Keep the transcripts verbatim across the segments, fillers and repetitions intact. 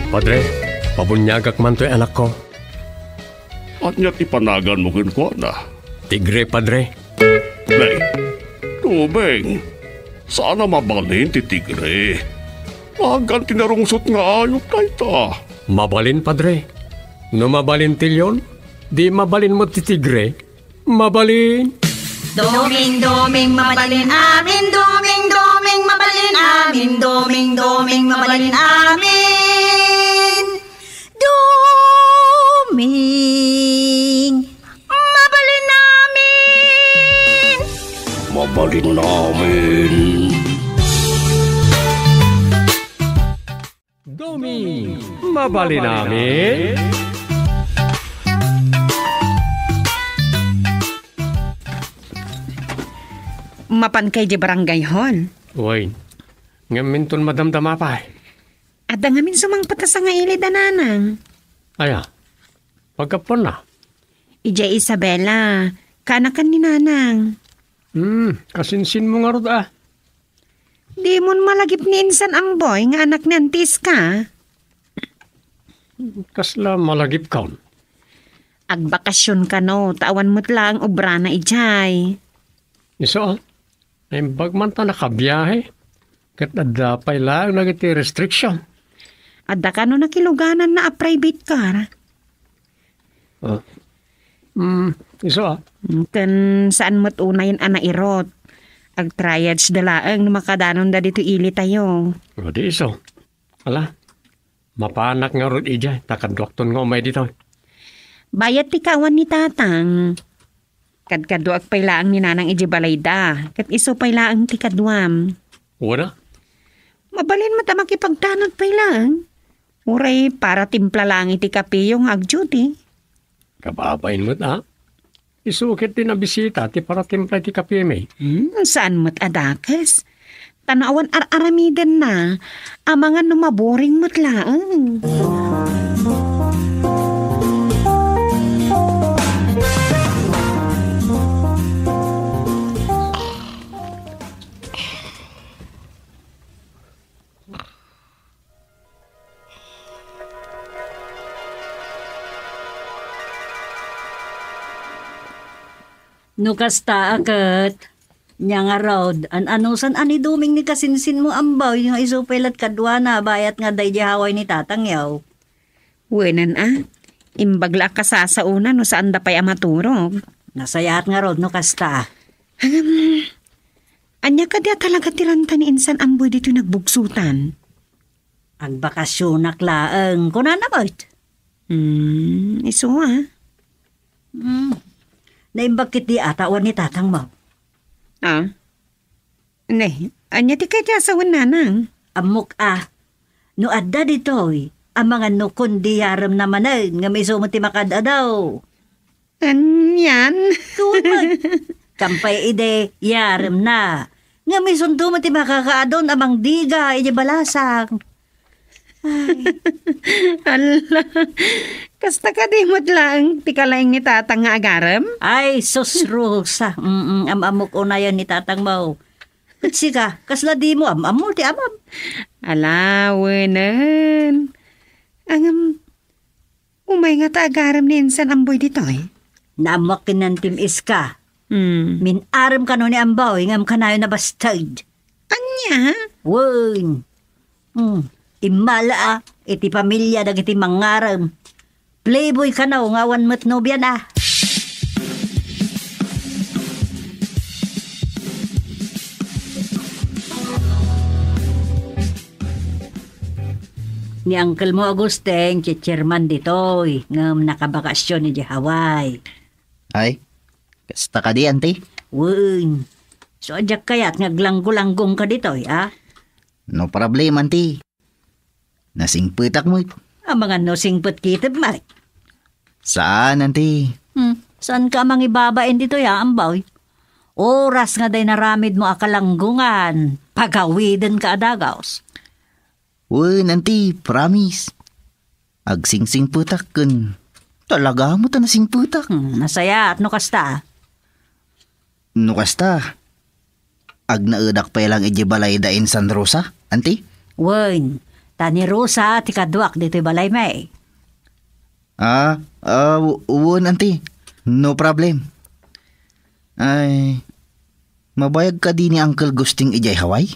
Padre, pabuniagak man toy anakko. Ania ti panaganmo kenkuana? Tigre, Padre. Nay, Doming, saan a mabalin ti tigre. Nagan ti narungsot nga ayup dayta. Mabalin, Padre. No mabalin ti leon, di mabalin met ti tigre. Mabalin. Doming, doming, mabalin amin. Doming, doming, mabalin amin. Doming, doming, mabalin amin. Doming, mabalin amin. Mabalin amin. Doming, mabalin amin. Mapanka idiay barangay hall? Wen. Ngem inton madamdama pay. Adda ngamin sumangpet a sangailid a nanang. Aya, paggapuanna? Idiay Isabela, kaanakan ni nanang. Hmm, kasinsinmo ngarud a. Dimon malagip ni insan Amboy nga anak ni Anti Iska? Kasla malagipkon? Agbakasyon kano, ta awan met laeng obrana idiay. Isu a, naimbag man ta nakabiahe, ket adda pay laeng dagiti restriction. Adda kano nakilugananna a private car? Ah. Mm, isu a. Mm, ken saan met unayen a nairut. Agtriage da laeng no makadanonda ditoy ilitayo. O, di isu. Ala, mapanak ngarud idiay, ta kaduakton nga umay ditoy. Bayat ti kaawan ni Tatang. Kadkaduak pay laeng ni Nanang idiay balayda, ket isu pay laeng ti kaduam. Wen a? Mabalin met a makipagdanot pay laeng. Uray paratimpla laeng iti kapeyo nga agduty. Kababain met a. Isu ket ti nabisita ti paratimpla iti kapemi. Hmm, saan met a dakes. Ta no awan ar-aramidenna, amangan no maboring met laeng. No kasta a ket, nia ngarud, an-anusan a ni Doming ni kasinsinmo, Amboy, nga isu pay la't kaduana, bayat nga daydi haway ni tatangyo. Wenen a, imbag la a kasasaona no saanda pay a maturog. Nasayaat ngarud no kasta. Ahem, ania kadi a talaga ti ranta ni insan Amboy ditoy nagbugsutan? Agbakasyonak laeng, kunana met. Hmm, isu a. Hmm. Naimbag ketdi a ta awan ni tatangmo. Ah? Ne, ania ti kayat a sawen, nanang? Ammok a. No adda ditoy, amangan no kundi yaremna manen, ngem isu met ti makaad-adu. Anian? Tuod met. Kampay idi, yaremna. Ngem isunto met ti makakaadun a mangdiga idiay balasang. Ay. Ala, kasta kadi met laeng ti kalaing ni tatang nga agarem? Ay, sus, Rosa. Mm, am-ammok unayen ni tatangmo. Ket sika, kasla dimo am-ammo ti amam? Ala, wenen. Ngem, umay ngata agarem ni insan Amboy ditoy? Naammoak ken ni Antim Iska. Hmm. Min-arem kano ni Amboy ngem kanayon a basted. Ania? Wen. Hmm. Immala a, iti pamilia dagiti mangarem. Playboy kano nga awan met nobiana. Ni uncle mo, Agustin, ti chairman ditoy, ngem nakabakasyon idiay Hawaii. Ay, kasta kadi, anti? Wen. So, a diak kayat nga aglanggo-langgongka ditoy, a? No problem, anti. Nasingpetak met. Amangan no singpet ketdi met. Saan, anti? Hmm, saanka a mangibabain ditoy, a, Amboy? Oras nga dayta inaramidmo a kalanggongan, pagawidenka a dagus. Wen, anti, promise. Agsingsingpetak ken talaga met a nasingpetak. Hmm, nasayaat no kasta. No kasta, agnaedak pay laeng idiay balay da insan Rosa, anti? Wen, Ta ni Rosa ti kaduak ditoy balaymi. Ah, ah, w-, wen, Auntie. No problem. Ay, mabayag kadi ni Uncle Gusting idiay Hawaii?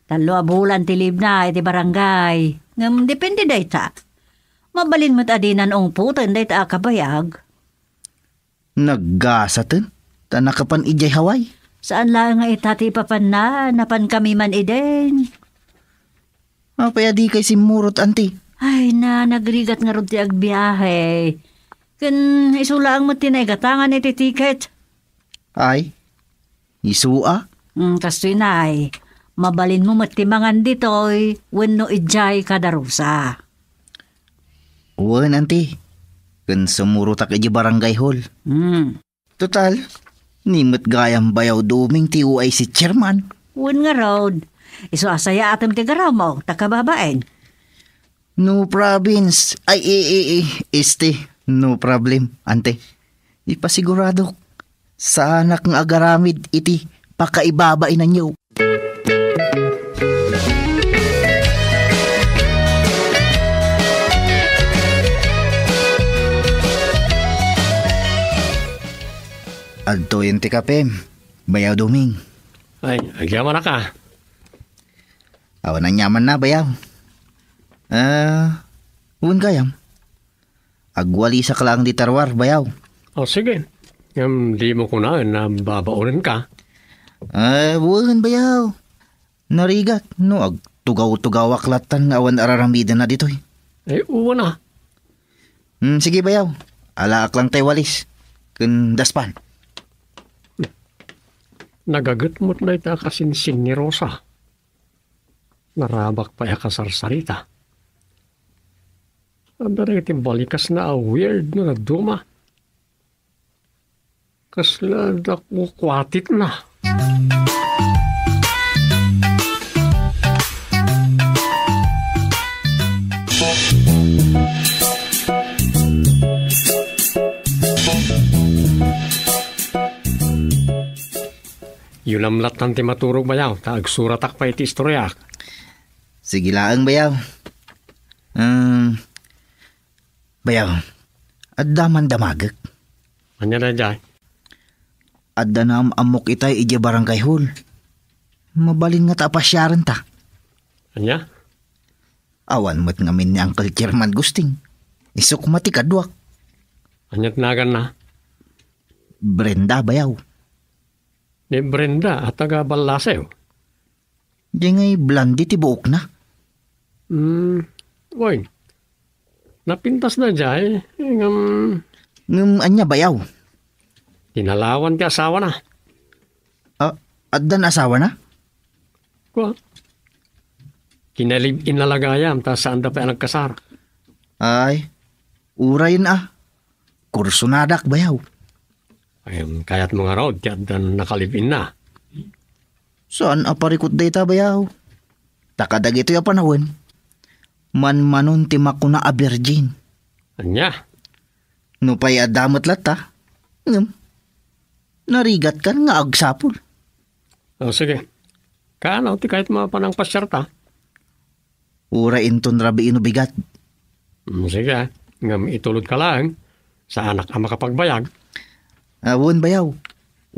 Tallo a bulan ti leave-na iti barangay. Ngem depende dayta. Mabalin met a dinan ungpoten dayta a kabayag. Naggasaten ta nakapan idiay Hawaii. Saan laeng nga ita ti ipapanna, napankami man idin. Apay a dikay simmurot, Auntie? Ay na, nagrigat ngarud ti agbiahe. Ken isu laeng met ti naigatangan iti tiket. Ay, isu a? Mm, kastoy nay, mabalinmo met ti mangan ditoy wenno idiay kada Rosa. Wen, Auntie. Ken sumurotak idiay barangay hall. Hmm. Total, ni met gayam Bayaw Doming ti O I C chairman. Wen ngarud, isu a sayaatem ti garawmo, ta kababain. No province. Ay, i, i, i, este, no problem, Auntie. Ipasiguradok, saanak nga agaramid iti pakaibabainanyo. Adtoyen ti kapem, Bayaw Doming. Ay, agyamanak a. Awan aniamanna, Bayaw. Ah, wen gayam. Agwalisak laeng dita ruar, Bayaw. O, sige. Ngem dimo kunaen a babaonenka. Ah, wen, Bayaw. Narigat no agtugaw-tugawak lattan nga awan araramidenna ditoy. Ay, wen a. Hmm, sige, Bayaw. Alaak lang tay walis ken daspan. Nagaget met dayta a kasinsin ni Rosa. Narabak pay a kasarsarita. Adda dagiti balikasna a weird nga dadduma. Kasla adda kukuatitna. Yunam lattan ti maturog, Bayaw, ta agsuratak pay iti istoriak. Sige laeng, Bayaw. Em, Bayaw, adda man damagek. Ania daydiay? Adda naam-ammok itay idiay barangay hall. Mabalin ngata a pasiarenta. Ania? Awan met ngamin ni Uncle Chairman Gusting. Isuk met ti kaduak. Ania ti naganna? Brenda, Bayaw. Ni Brenda a taga Ballasew? Diay ngay Blondie ti buokna. Hmm, wen. Napintas daydiay, ngem Ngem ania, Bayaw? Kinalawan ti asawana. A-, addan asawana? Kua. Kinalive-in na la gayam, ta saanda pay a nagkasar. Ay, urayen a. Kursonadak, Bayaw. Ay, kayatmo ngarud ti addan nakalive-in na. Saan a parikut dayta, Bayaw? Ta kadagitoy a panawen, manmanon ti makuna a virgin. Ania? Nupay adda met latta, ngem narigatkan nga agsapul. O, sige. Kaano ti kayatmo a panangpasiarta? Uray inton rabii no bigat. Mm, sige, ngem itulodka laeng. Saanak a makapagbayag. Awan, Bayaw.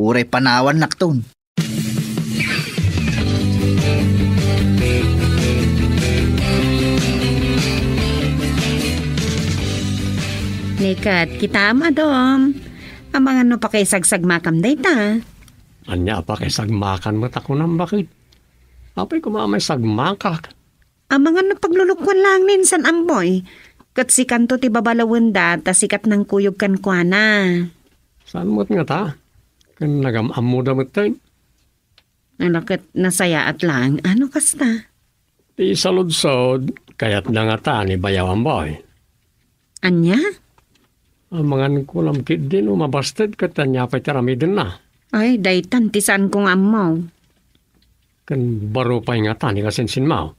Uray panawannakton. Ni ket kitaem a Dom, amangan no pakaisagsagmakam dayta. Ania a pakaisagsagmakan met a kunam, baket? Apay koma a maisagmakak? Amangan no paglulukoan laeng ni insan Ammoy, ket sikanto ti babalawenda ta sika ti nangkuyog kenkuana. Saan met ngata? Ken nagam-ammoda metten. Ala ket nasayaat laeng a no kasta. Ti saludsod, kayatna ngata ni Bayaw Ammoy. Ania? Amangan kunam ketdi no mabasted ket ania pay ti aramidenna. Ay, daytan ti saanko nga ammo. Ken baro pay ngata ni kasinsinmo.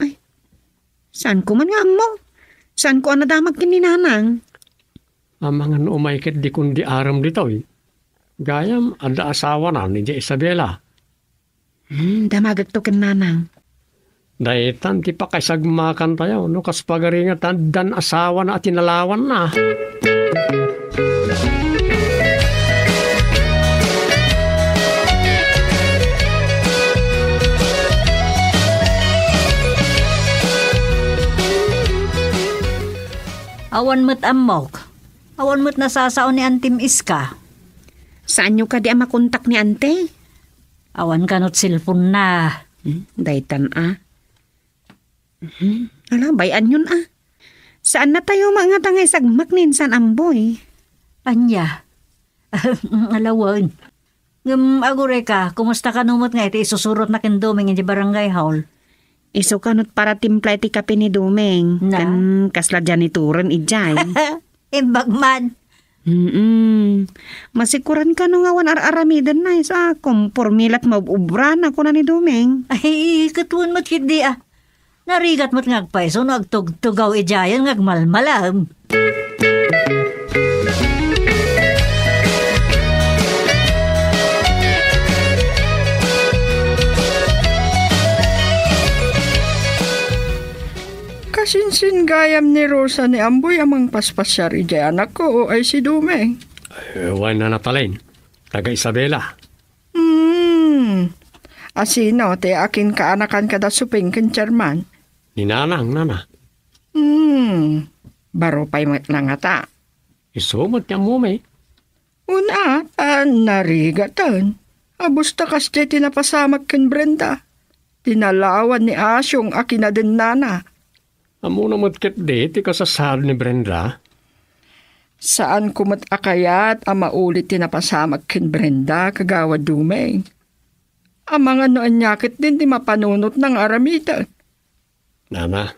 Ay, saanko man nga ammo. Saanko a nadamag ken ni Nanang. Amangan no umay ketdi kundi arem ditoy. Gayam, adda asawana ni Isabela. Hmm, damagekto ken Nanang. Daytan ti pakaisagmakantayo no kas pagaringan ta addan asawana a tinalawanna. Awan met ammok. Awan met nasasao ni Antim Iska. Saanyo kadi a makontak ni Ante? Awan kanot cellphone na. Hmm, daytan a. Hmm, ala, bay-anyon a. Saannatayo nga tangay sagmak ni insan Amboy. Ania? Ala wen. Ngem agurayka, kumusta kano met nga iti isusurotna ken Doming iti barangay hall? Isu kanot para timpla iti kape ni Doming. Na? Ken kasla janitoren idiay. Imbag man. Mm-mm. Masikuran kano nga awan ar-aramidenna, isu a, kompormi la't maub-ubrana, kuna ni Doming. Ay, ket wen met ketdi a. Narigat met nga agpayso no agtugtugaw idiayen nga agmalmalem. Kasinsin gayam ni Rosa ni Amboy a mangpaspasiar idiay anakko, o ay si Doming? Eh, wen a Natalin, taga Isabela. Hmm. Asino ti akinkaanakan kada Suping ken Chairman? Ni Nanang, nana. Hmm. Baro pay met la ngata. Isu met ti ammom. Una, a, narigaten. Abusta kasdiay ti napasamak ken Brenda. Tinalawan ni Asyong a kinadennana. Ammona met ketdi ti kasasaad ni Brenda? Saanko met a kayat a maulit ti napasamak ken Brenda, Kagawad Doming. Amangan no ania ketdin ti mapanunotna nga aramiden. Nana.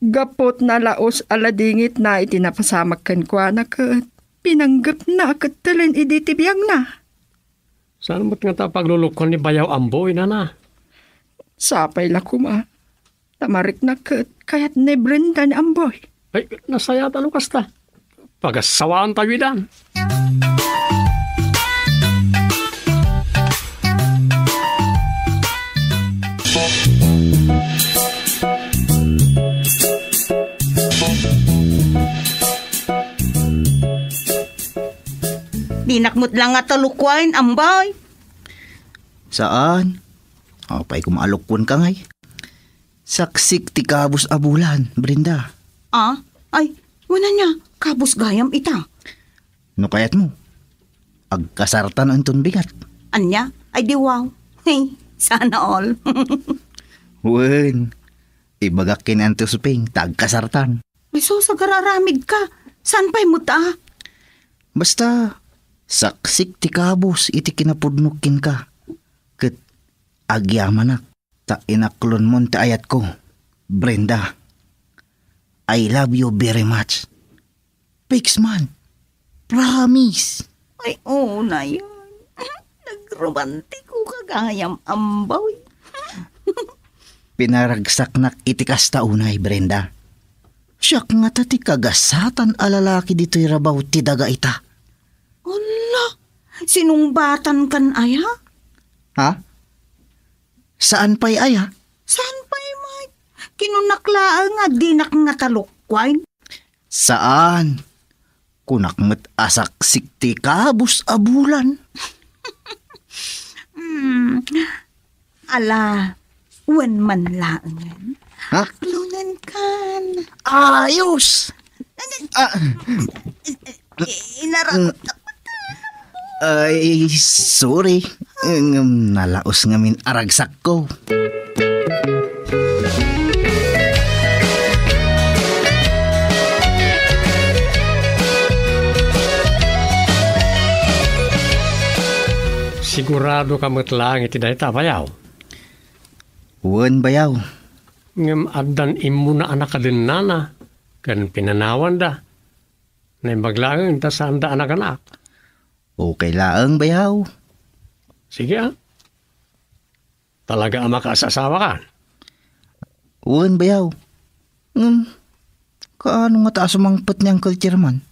Gapu ta nalaus a ladingitna iti napasamak kenkuana ket pinanggepna a kettelen idi ti biagna. Saan met ngata a paglulukoan ni Bayaw Amboy, nana? Sapay la koma. Ta marikna ket kayat ni Brenda ni Amboy. Ay, nasayaat no kasta. Pagassawaantayo idan. Dinak met la ngata lukoen, Amboy. Saan? Apay koma a lukoenka ngay? Saksik ti kabus a bulan, Brenda. Ah? Ay, wen ania, kabus gayam ita. No kayatmo, agkasartan inton bigat. Ania? Ay, di wow. Hey, sana all. Wen, ibagak ken Anti Suping ta agkasartan. Ay, sus, agar-aramidka. Saan pay met a? Basta, saksik ti kabus iti kinapudnok kenka. Ket agyamanak ta inaklonmon ti ayatko, Brenda. I love you very much. Fix man. Promise. Ay, oo na yan. Nagromantiko ka gayam, Amboy. Pinaragsaknak iti kasta unay, Brenda. Siak ngata ti kagasatan a lalaki ditoy rabaw ti daga ita. Ala, sinungbatankan aya? Ha? Saan pay aya? Saan pay met? Kinunak laeng a dinak ngata lukoen. Saan? Kunak met a saksik ti kabus a bulan. Hmm. Ala, wen man laengen. Ha? Aklonenkan. Ayos! Ah. Inarakot. Ay, sorry. Ngem nalaos ngamin a ragsakko. Sigurado ka met laeng iti dayta, bayaw? Wen, bayaw. Ngem addan immuna a nakadennana ken pinanawanda. Naimbag laeng ta saanda a naganak. Okay laeng, bayaw. Sige, a. Talaga a makaas-asawakan? Wen, bayaw. Ngem, kaano ngata a sumangpet ni Uncle Chairman?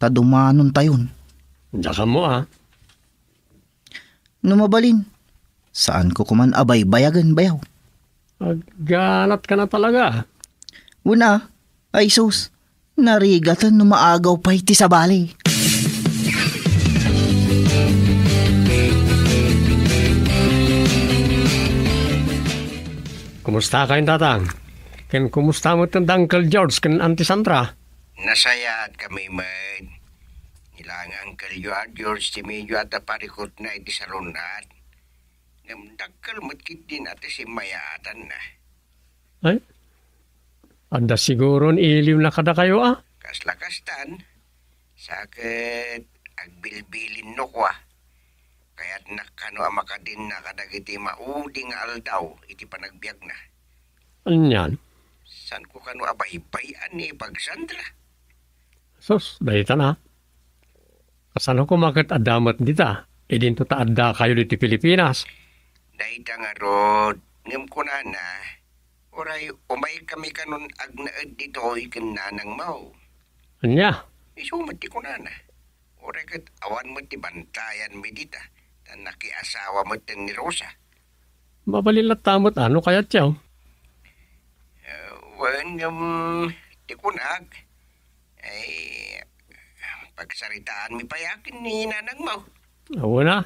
Ta dumanontayon. Diak ammo, a. No mabalin, saanko koman a baybayagen, bayaw. Agganatkana talaga. Wen a, ay sus, narigaten no maagaw pay ti sabali. Kumusta kayo, Tatang? Ken kumusta met da Uncle George ken Auntie Sandra? Nasayaat kami met. Ni la nga Uncle George ti medyo adda parikutna iti salunat. Ngem dakkel met ketdin a ti simmaatanna. Ay, adda siguron iliwna kadakayo a? Kasla kastan, sa ket agbilbilinno kua. Kayatnak kano a makadenna kadagiti maudi nga aldaw iti panagbiagna. Anian? Saanko kano a baybay-an ni Pag Sandra? Sus, dayta na. Kasano koma ket adda met dita, idinto ta addakayo ditoy Pilipinas? Dayta ngarud, ngem kunana, uray umaykami kanon agnaed ditoy ken nanangmo. Ania? Isu met ti kunana. Uray ket awan met ti bantayanmi dita, ta nakiasawa metten ni Rosa. Mabalin latta met a no kayatyo. Eh, wen, ngem, ti kunak, ay, pagsaritaanmi pay a ken ni nanangmo. Awan a.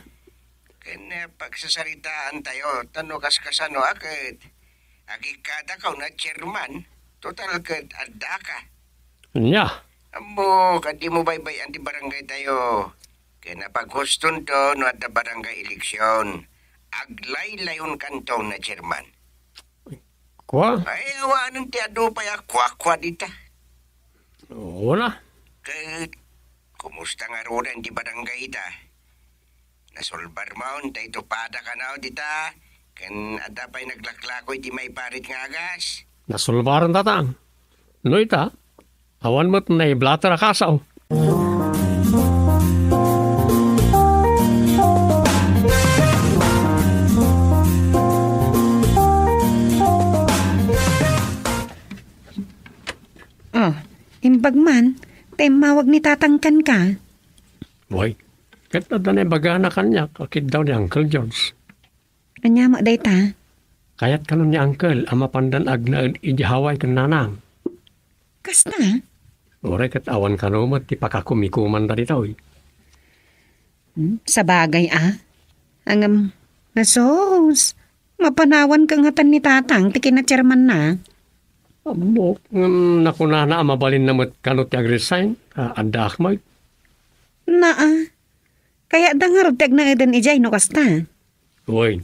Ken, eh, pagsasaritaantayo, ta no kaskasano a ket agikadakaw na chairman, total ket addaka. Ania? Ammok a dimo baybay-an ti barangaytayo. Ken napaghustonto no adda barangay eleksyon, aglaylayonkanto na chairman. Kua? Ay, awanen ti adu pay a kuakua dita. Wala. Ket, kumusta ngaruden ti barangay ita? Nasolbar maon ta itupada kanaw dita, ken adda pay naglaklako iti maiparit nga agas? Nasolbaren, Tatang. No ita, awan met naiblater a kasaw. Oh, imbag man, ta immawag ni Tatang kenka. Way, ket adda naibagana kaniak a kiddaw ni Uncle George. Ania met dayta? Kayat kano ni Uncle a mapandan agnaed idiay Hawaii ken nanang. Kasta? Uray ket awan kano met ti pakakumikumanda ditoy. Hmm, sabagay a. Ngem, nasus, mapanawan kangatan ni Tatang ti kinachairmanna. Ammok, ngem nakunana a mabalinna met kano ti agresign, a, addaak met. Naa, kayatda ngarud ti agnaeden idiay no kasta? Uy,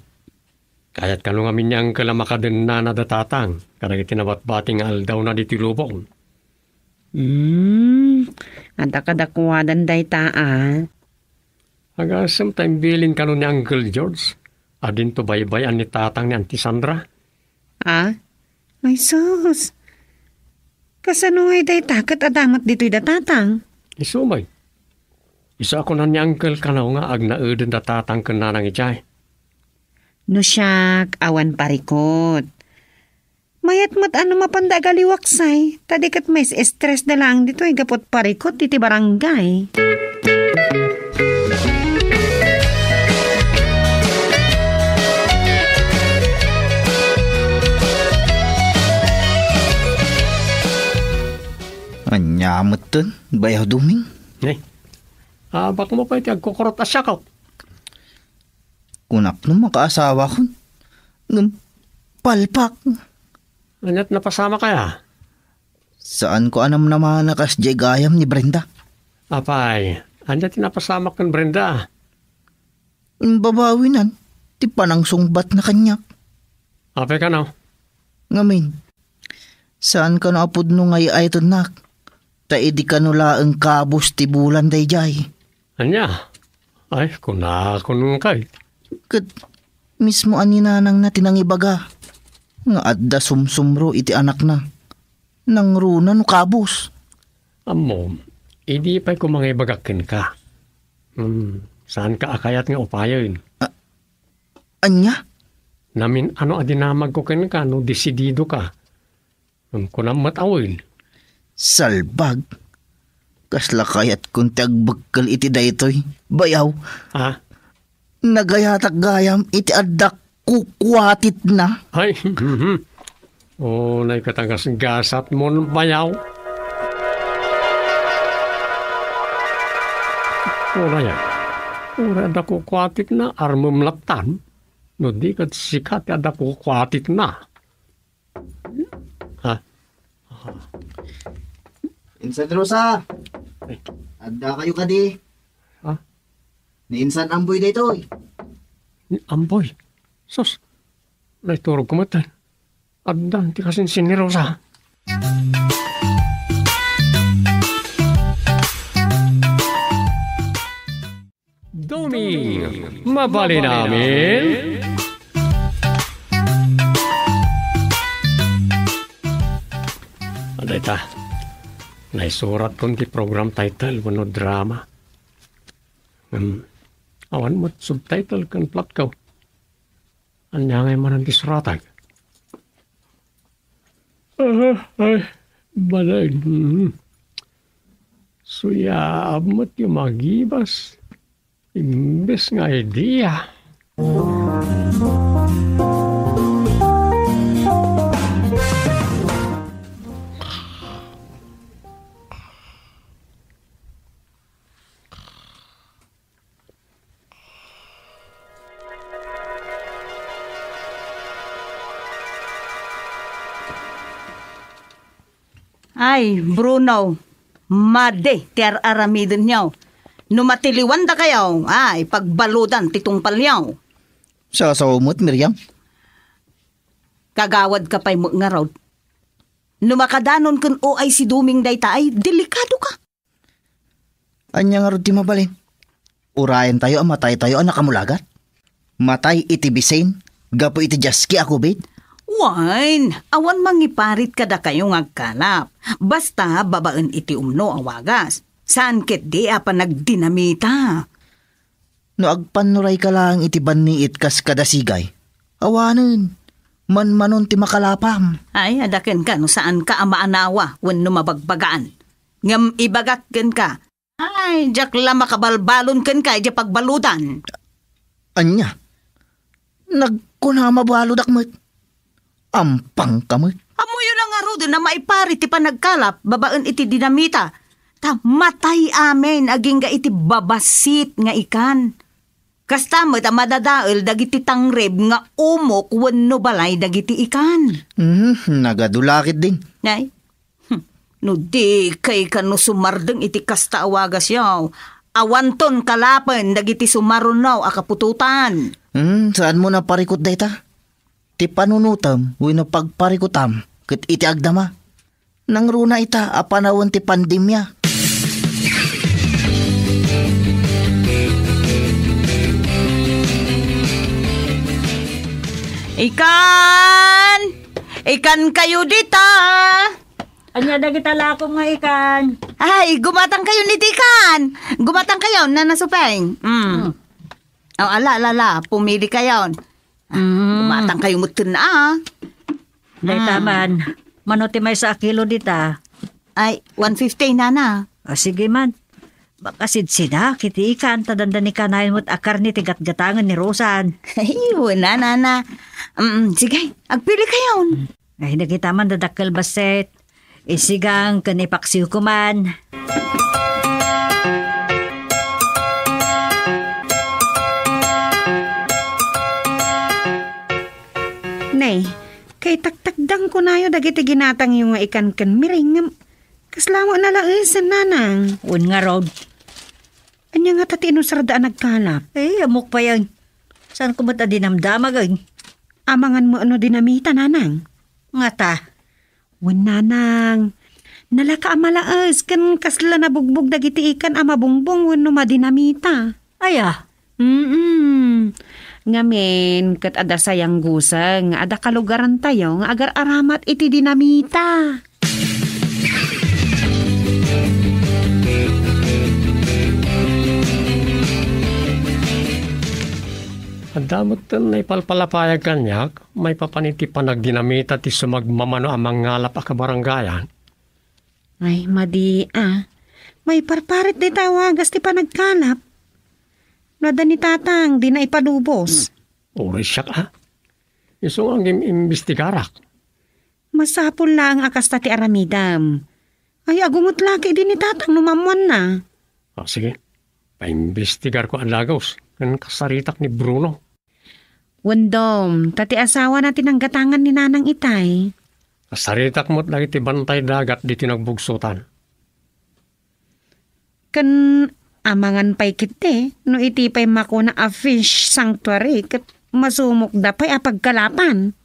kayat kano ngamin ni Uncle a makadennana da Tatang kadagiti nabatbati nga aldawna ditoy lubong. Hmm, adda kadakuadan dayta a. Agasem ta imbilin kano ni Uncle George a dinto baybay-an ni Tatang ni Auntie Sandra. A? Ay sus! Kasano ngay dayta ket adda met ditoy da Tatang? Isu met. Isu a kunan ni Uncle kano nga agnaeden da Tatang ken Nanang idiay. No siak, awan parikut. Mayat met a no mapanda agaliwaksay, ta di ket mais-stress da laeng ditoy gapu ti parikut iti barangay. Ania metten, Bayaw Doming? Nay, abak mo pay ti agkukurot a siakok. Kunak no makaasawakon. Ngem, palpak. Aniat napasamak aya? Saanko a namnamana kasdiay gayam ni Brenda. Apay, ania ti napasamak ken Brenda? Imbabawinan ti panangsungbatna kaniak. Apay kano? Ngamin, saan kano a pudno nga ay-aytennak, ta idi kano laeng kabus ti bulan daydiay. Ania? Ay, kunakon kay. Ket mismo a ni nanangna ti nangibaga nga adda sumsumro iti anakna. Nangruna no kabus. Ammom, idi pay ko mangibagak kenka. Hmm, saanka a kayat nga upayen? A-, ania? Namin-ano a dinamagko kenka no desididoka. Hmm, kunam met a wen. Salbag. Kasla kayatkon ti agbekkel iti daytoy. Bayaw. Ha? Nagayatak gayam iti addak kukuatitna. Ay, mhm. Unay ket a gasgasatmon, bayaw. Uray, uray adda kukuatitna, armem lattan. No di ket sika ti adda kukuatitna. Ha? Insan Rosa, adda kayo kadi? Ha? Ni Insan Amboy daytoy. Ni Amboy? Sus, naiturogko met. Addan ti kasinsin ni Rosa. Doming, mabalin amin? Adayta, naisuratkon ti program title wenno drama. Ngem, awan met subtitle ken plot ko. Ania ngay manen ti suratak? Ah, ay, baleg. Mhm. Suyaab met ti magibas. Imbes nga idea. Ay, Bruno, madi ti ar-aramidenyo. No matiliwandakayo, ay, pagbaludan ti tungpalyo. Sasaw met, Miriam. Kagawad ka pay met ngarud. No makadanon ken O I si Doming dayta ay delikado ka. Ania ngarud ti mabalin? Urayentayo a mataytayo a nakamulagat? Matay iti bisin gapu iti jaski a covid? Wen, awan mangiparit kadakayo nga agkalap. Basta babaen iti umno a wagas. Saan ketdi a panagdinamita. No agpannurayka laeng iti banniit kas kadasigay, awanen, manmanon ti makalapam. Ay, adda kenka no saanka a maanawa wenno mabagbagaan. Ngem ibagak kenka, ay, diak la makabalbalon kenka idiay pagbaludan. Ania? Nagkuna a mabaludak met. Ampangka met. Ammoyo la ngaruden a maiparit ti panagkalap babaen iti dinamita. Ta matay amin agingga iti babassit nga ikan. Kasta met a madadael dagiti tangrib nga umok wenno balay dagiti ikan. Hmm, nagadu la ketdin. Ay, hmm, no dikay kano sumardeng iti kasta a wagasyo, awanton kalapen dagiti sumaruno a kaputotan. Hmm, saanmo a parikut dayta? Ti panunotem wenno pagparikutam ket iti agdama. Nangruna ita a panawen ti pandemia. Ikan! Ikan kayo dita! Ania dagita lakom nga ikan? Ay, gumatang kayo ni Tikan! Gumatang kayo, Nana Supeng. Mm. Hmm. O, ala, ala, ala, pumili kayo. Mm. Gumatang kayo metten, ah. Dayta Mm. man, mano ti maysa a kilo dita? Ay, one fifty, nana. Ah, sige man. Makasidsidak iti ikan, ta dandani kanayon met a karne ti gatgatangen ni Rosan. Ay, wala, nana. Mm, sige, agpili kayo. Ay, dagita man dadakkel bassit. Isigang ken ipaksiwko man. Nay, kaitaktakdangko nayo dagiti ginatangyo nga ikan ken miring, ngem kasla met a nalaesen, nanang. Wen ngarud. Ania ngata ti inusarda a nagkalap? Eh, ammok pay, ay. Saanko met a dinamdamag, ay. Amangan met no dinamita, nanang? Ngata? Wen, nanang. Nalaka a malaes ken kasla nabugbog dagiti ikan a mabungbong wenno madinamita. Aya? Mm-mm. Ngamin, ket adda sayangguseng nga adda kalugarantayo nga agar-aramat iti dinamita. Adda metten naipalpalapayag kaniak maipapan iti panagdinamita ti sumagmamano a mangalap a kabarangayan. Ay, madi, a. Maiparparit dayta a wagas ti panagkalap. No adda ni Tatang, dina ipalubos. Hmm. Uray siak, a. Isu nga agim-imbestigarak. Masapul laeng a kasta ti aramidem. Ay, agungot laki idi ni Tatang no maammoanna. Ah, sige. Paimbestigarko a dagus ken kasaritak ni Bruno. Wen, Dom, ta ti asawana ti nanggatangan ni Nanang itay. Kasaritak met dagiti bantay dagat ditoy nagbugsotan. Ken amangan pay ketdi no iti pay makuna a fish sanctuary ket masumokda pay a paggalapan.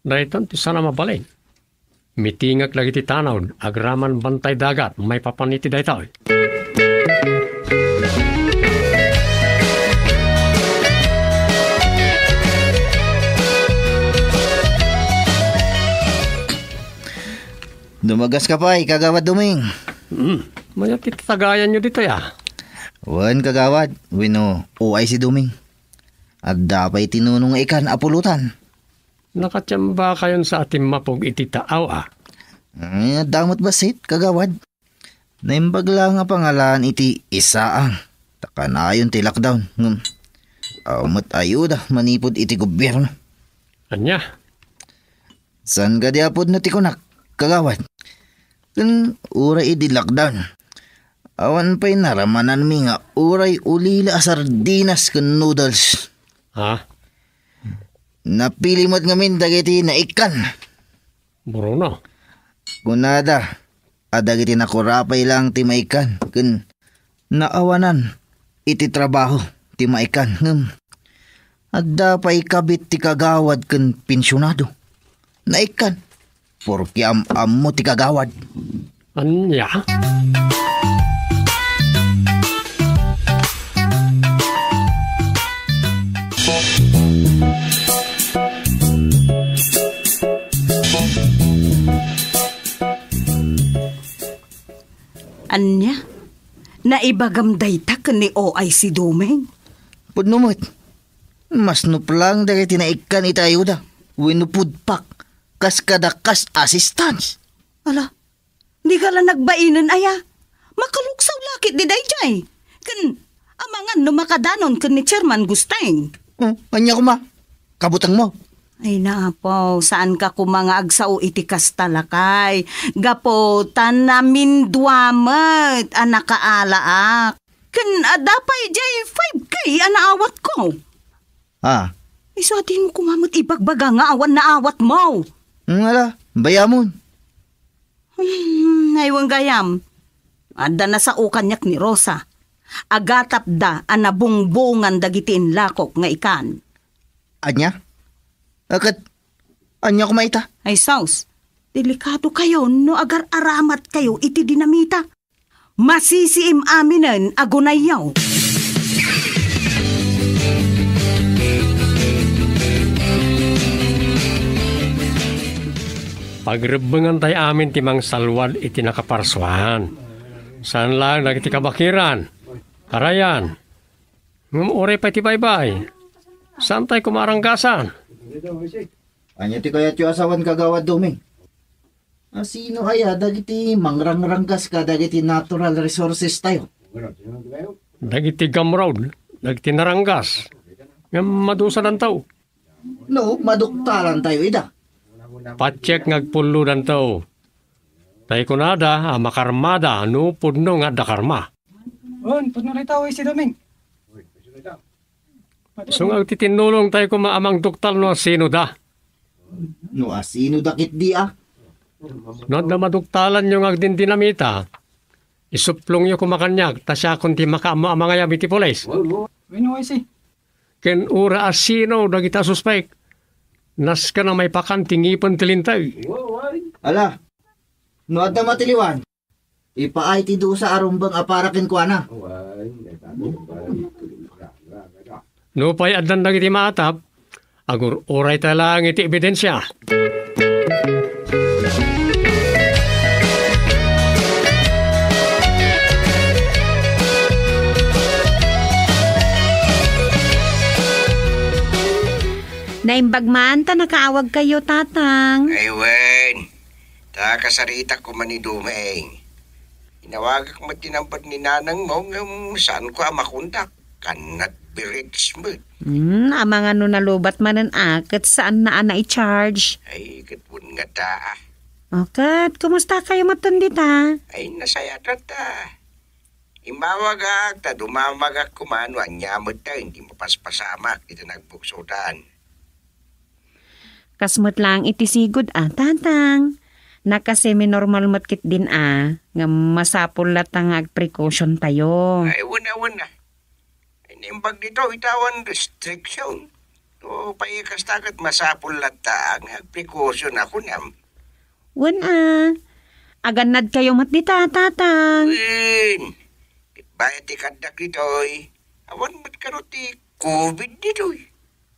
Daytan ti saan a mabalin. Mitingek dagiti tanod agraman bantay dagat maipapan iti daytoy. Dumagaska pay, Kagawad Doming. Hmm, mayat ti tatagayanyo ditoy, ah. Wen, Kagawad, wenno, uay si Doming. Adda pay ti nuno nga ikan a pulutan. Nakatiambakayon sa a timmapog iti taaw, ah. Eh, adda met bassit, Kagawad. Naimbag laeng a pangalan iti isaang, ta kanayon ti lockdown, ngem awan met ayuda manipud iti gobierno. Ania? Saan kadi a pudno ti kunak, Kagawad? Ken uray idi lockdown, awan pay naramananmi nga uray ulila a sardinas ken noodles. Ha? Napili met ngamin dagiti naikkan. Bruno. Kunada a dagiti nakurapay laeng ti maikkan ken naawanan iti trabaho ti maikkan ngem adda pay kabit ti kagawad ken pensionado. Naikkan, porke am-ammo ti kagawad. Ania? Ania? Naibagam dayta ken ni O I C Doming? Pudno met. Mas nuplang dagiti naikkan iti ayuda wenno food pack kas kada cash assistance. Ala, di ka la nagbainen aya? Makaluksaw la ketdi daydiay. Ken amangan no makadanon ken ni Chairman Gusteng. Oh, ania koma? Kabutengmo? Ay, naapo, saanka koma nga agsao iti kasta, lakay. Gapu ta namindua met a nakaalaak. Ken adda pay jay five K a naawatko. Ah. Isu a dimo koma met ibagbaga nga awan naawatmo. Hmm, ala, bayamon. Hmm, ay, wen gayam. Adda nasao kaniak ni Rosa. Agatapda a nabungbungan dagiti inlakok nga ikan. Ania? Ket ania koma ita? Ay sus, delikadokayo no agar-aramatkayo iti dinamita. Masisiim aminen a gunayyo. Pagrebbengantay amin ti mangsalwad iti nakaparsuan. Saan laeng dagiti kabakiran, karayan, ngem uray pay ti baybay. Saantay koma a ranggasan. Ania ti kayatyo a sawen, Kagawad Doming? A sino aya dagiti mangrangranggas kadagiti natural resources tayo? Dagiti gamrod, dagiti naranggas, ngem madusadanto. No, maduktalan tayo ida. Patiek nga agpullodanto. Tay kunada a makarmada no pudno nga adda karma. On, pudno dayta, uy, si Doming. Isu nga agtitinnulong tayo koma a mangduktal no asino da. No asino da ketdi a? No adda maduktalanyo nga agdindinamita, isuplongyo koma kaniak ta siakon ti makaammo a mangayab iti pulis. Wenno, uy, si. Ken uray asino dagita a suspek, nasken a maipakan ti ngipen ti linteg. Ala, no adda matiliwan, ipaay ti dusa a rumbeng a para kenkuana. Nupay addan dagiti maatap, agur-urayta laeng iti ebidensia. Naimbag man ta nakaawagkayo, Tatang. Ay, wen. Ta kasaritak koma ni Doming. Inawagak met ti number ni nanangmo ngem saanko a makontak. Kannat Pirates met. Hmm, amangan no nalubat manen a, ket saan na a nai-charge. Ay, ket wen nga ta, ah. O, ket, kumusta kayo metten dita? Ay, nasayatan ta. Immawagak, ta dumamagak koma no ania met ta, hindi mapaspasamak, dita nagbuksotan. Kas met laeng iti sigud a, Tatang. Nakasemi-normal met ketdin a, ngem masapul latta nga agprecaution tayo. Ay, wen a, wen a. Ay, naimbag ditoy, awan restriction. No, pay kasta ket masapul latta nga agprecaution a kunam. Wen a, agannad kayo met dita, Tatang. Wen, ket bayat ti kaddak ditoy, awan met kano ti covid ditoy.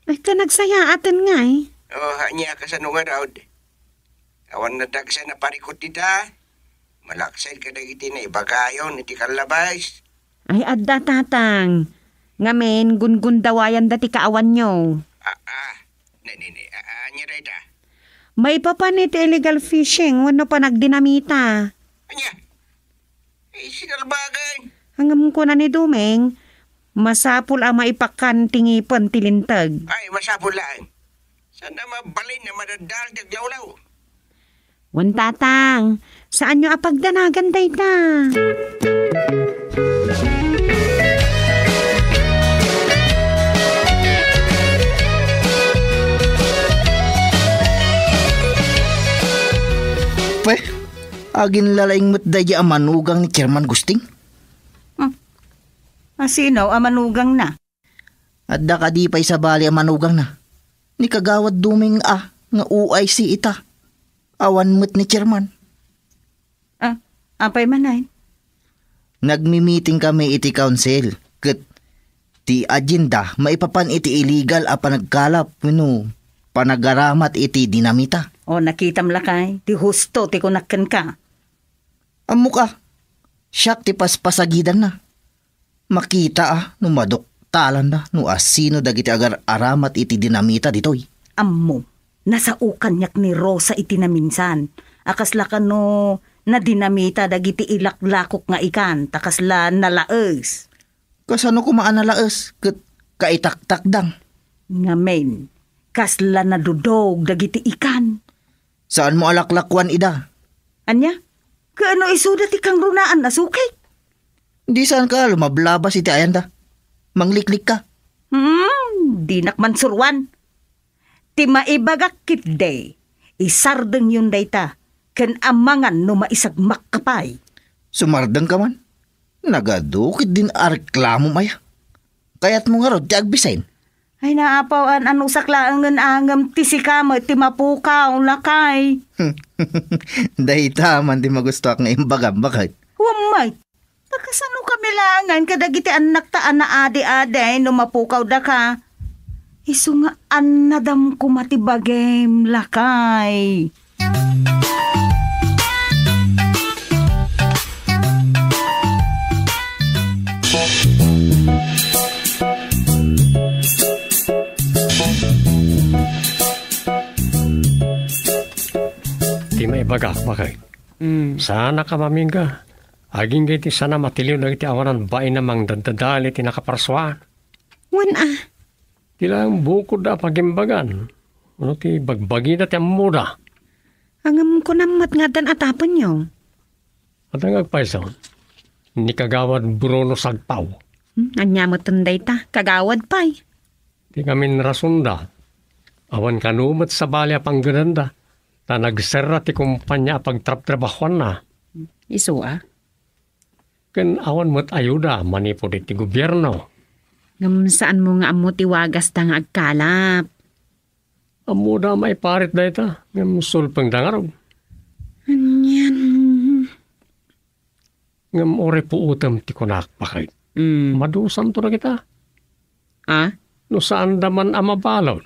Ay, ka nagsayaaten ngay. O, ania kasano ngarud? Awan nadagsa naparikut dita. Malaksid kadagiti naibagayon iti kallabas. Ay, adda, Tatang. Ngamin, gungundawayanda ti kaawanyo. Ah, ah. Ne, ne, ne. Ah, ah, ania dayta? Maipapan iti illegal fishing wenno panagdinamita. Ania? Eh, sinalbagan. Ngem kuna ni Dumeng, masapul a maipakan ti ngipen ti linteg. Ay, masapul laeng. Saan a mabalin a madadael ti aglawlaw? Wen, Tatang, saanyo a pagdanagan dayta. Pe, aginlalaing met daydi a manugang ni Chairman Gusting? Hmm. A sino a manugangna? Adda kadi pay sabali a manugangna? Ni Kagawad Dumeng a nga O I C ita. Awan met ni Chairman. Ah, apay manen? Nagmi-meeting kami iti council, ket ti agenda maipapan iti illegal a panagkalap wenno panagaramat iti dinamita. O, nakitam lakay, ti husto ti kunak kenka. Ammok a, siak ti paspasagidanna. Makita a no maduktalanda no asino dagiti agar-aramat iti dinamita ditoy. Ammo, nasao kaniak ni Rosa iti naminsan. A kasla kano nadinamita dagiti ilaklakok nga ikan, ta kasla nalaes. Kasano koma a nalaes ket kaitaktakdang? Ngamin, kasla nadudog dagiti ikan. Saanmo a laklakuan ida? Ania? Kaano isuda ti kangrunaan a sukit? Di saan ka lumablabas iti ayanda? Mangliklik ka? Hmm, dinak mansuroan. Ti maibagak ketdi, isardengyon dayta, ken amangan no maisagmakka pay. Sumardeng ka man? Nagadu ketdin a reklamom aya? Kayatmo ngarud ti agbisin? Ay, naapaw, an-anusak laengen a ngem ti sika met ti mapukaw, lakay. Dayta man ti magustuak nga imbagam, baket. Wen met, ta kasano kami laengen kadagiti annakta a naadi-adi no mapukaw daka? Isu nga annadam koma ti bagim, lakay. Ti maibagak, baket. Mm. Saanak a mamingga. Agingga iti saan a matiliw dagiti awanan bain a mangdaddadael iti nakaparsuaan. Wen a. Ti laeng bukodda a pagimbagan, no ti bagbagida ti ammoda. Ngem kunam met nga addan atapenyo. Adda nga agpayso, ni Kagawad Bruno Sagpaw. Hmm, ania met dayta, kagawad pay. Ti ngamin rasonda, awan kano met sabali a panggedanda, ta nagserra ti kumpania a pagtrabtrabahuanna. Isu a? Ken awan met ayuda manipud iti gobierno. Ngem saanmo nga ammo ti wagasta nga agkalap? Ammoda a maiparit dayta, ngem sulpengda ngarud. Anian? Ngem uray puotem ti kunak, baket. Mm. Madusanto dagita. Ah? No saanda man a mabalud,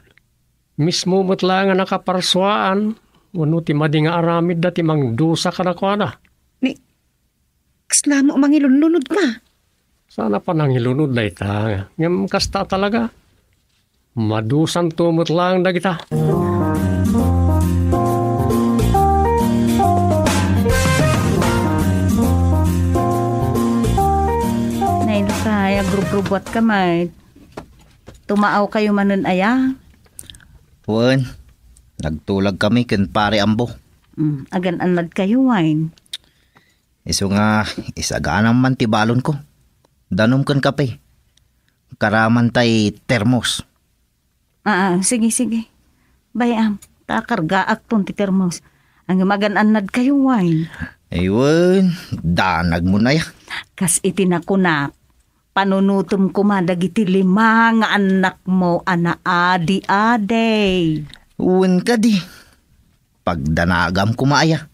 mismo met laeng a nakaparsuaan, wenno ti madi nga aramidda ti mangdusa kadakuada. Ni, Kasla mo mangilunlunod ka. Saan a panangilunod dayta, ngem kasta talaga. Madusanto met laeng dagita. Nay, lakay, agrubrubuat ka met. Tumaawkayo manen aya? Wen, nagtulagkami ken Pare Ambo. Mm, agan-annadkayo, wen? Isu nga, isaganam man ti balonko. Danum ken kape. Karaman tay termos. Ah, ah, sige, sige. Bay-am, ta kargaakton ti termos. Ngem agan-annadkayo, wen? Ay, wen, danagmon aya. Kas iti nakunak, panunotem koma dagiti lima nga annakmo a naadi-adi. Wen kadi, pagdanagam koma aya.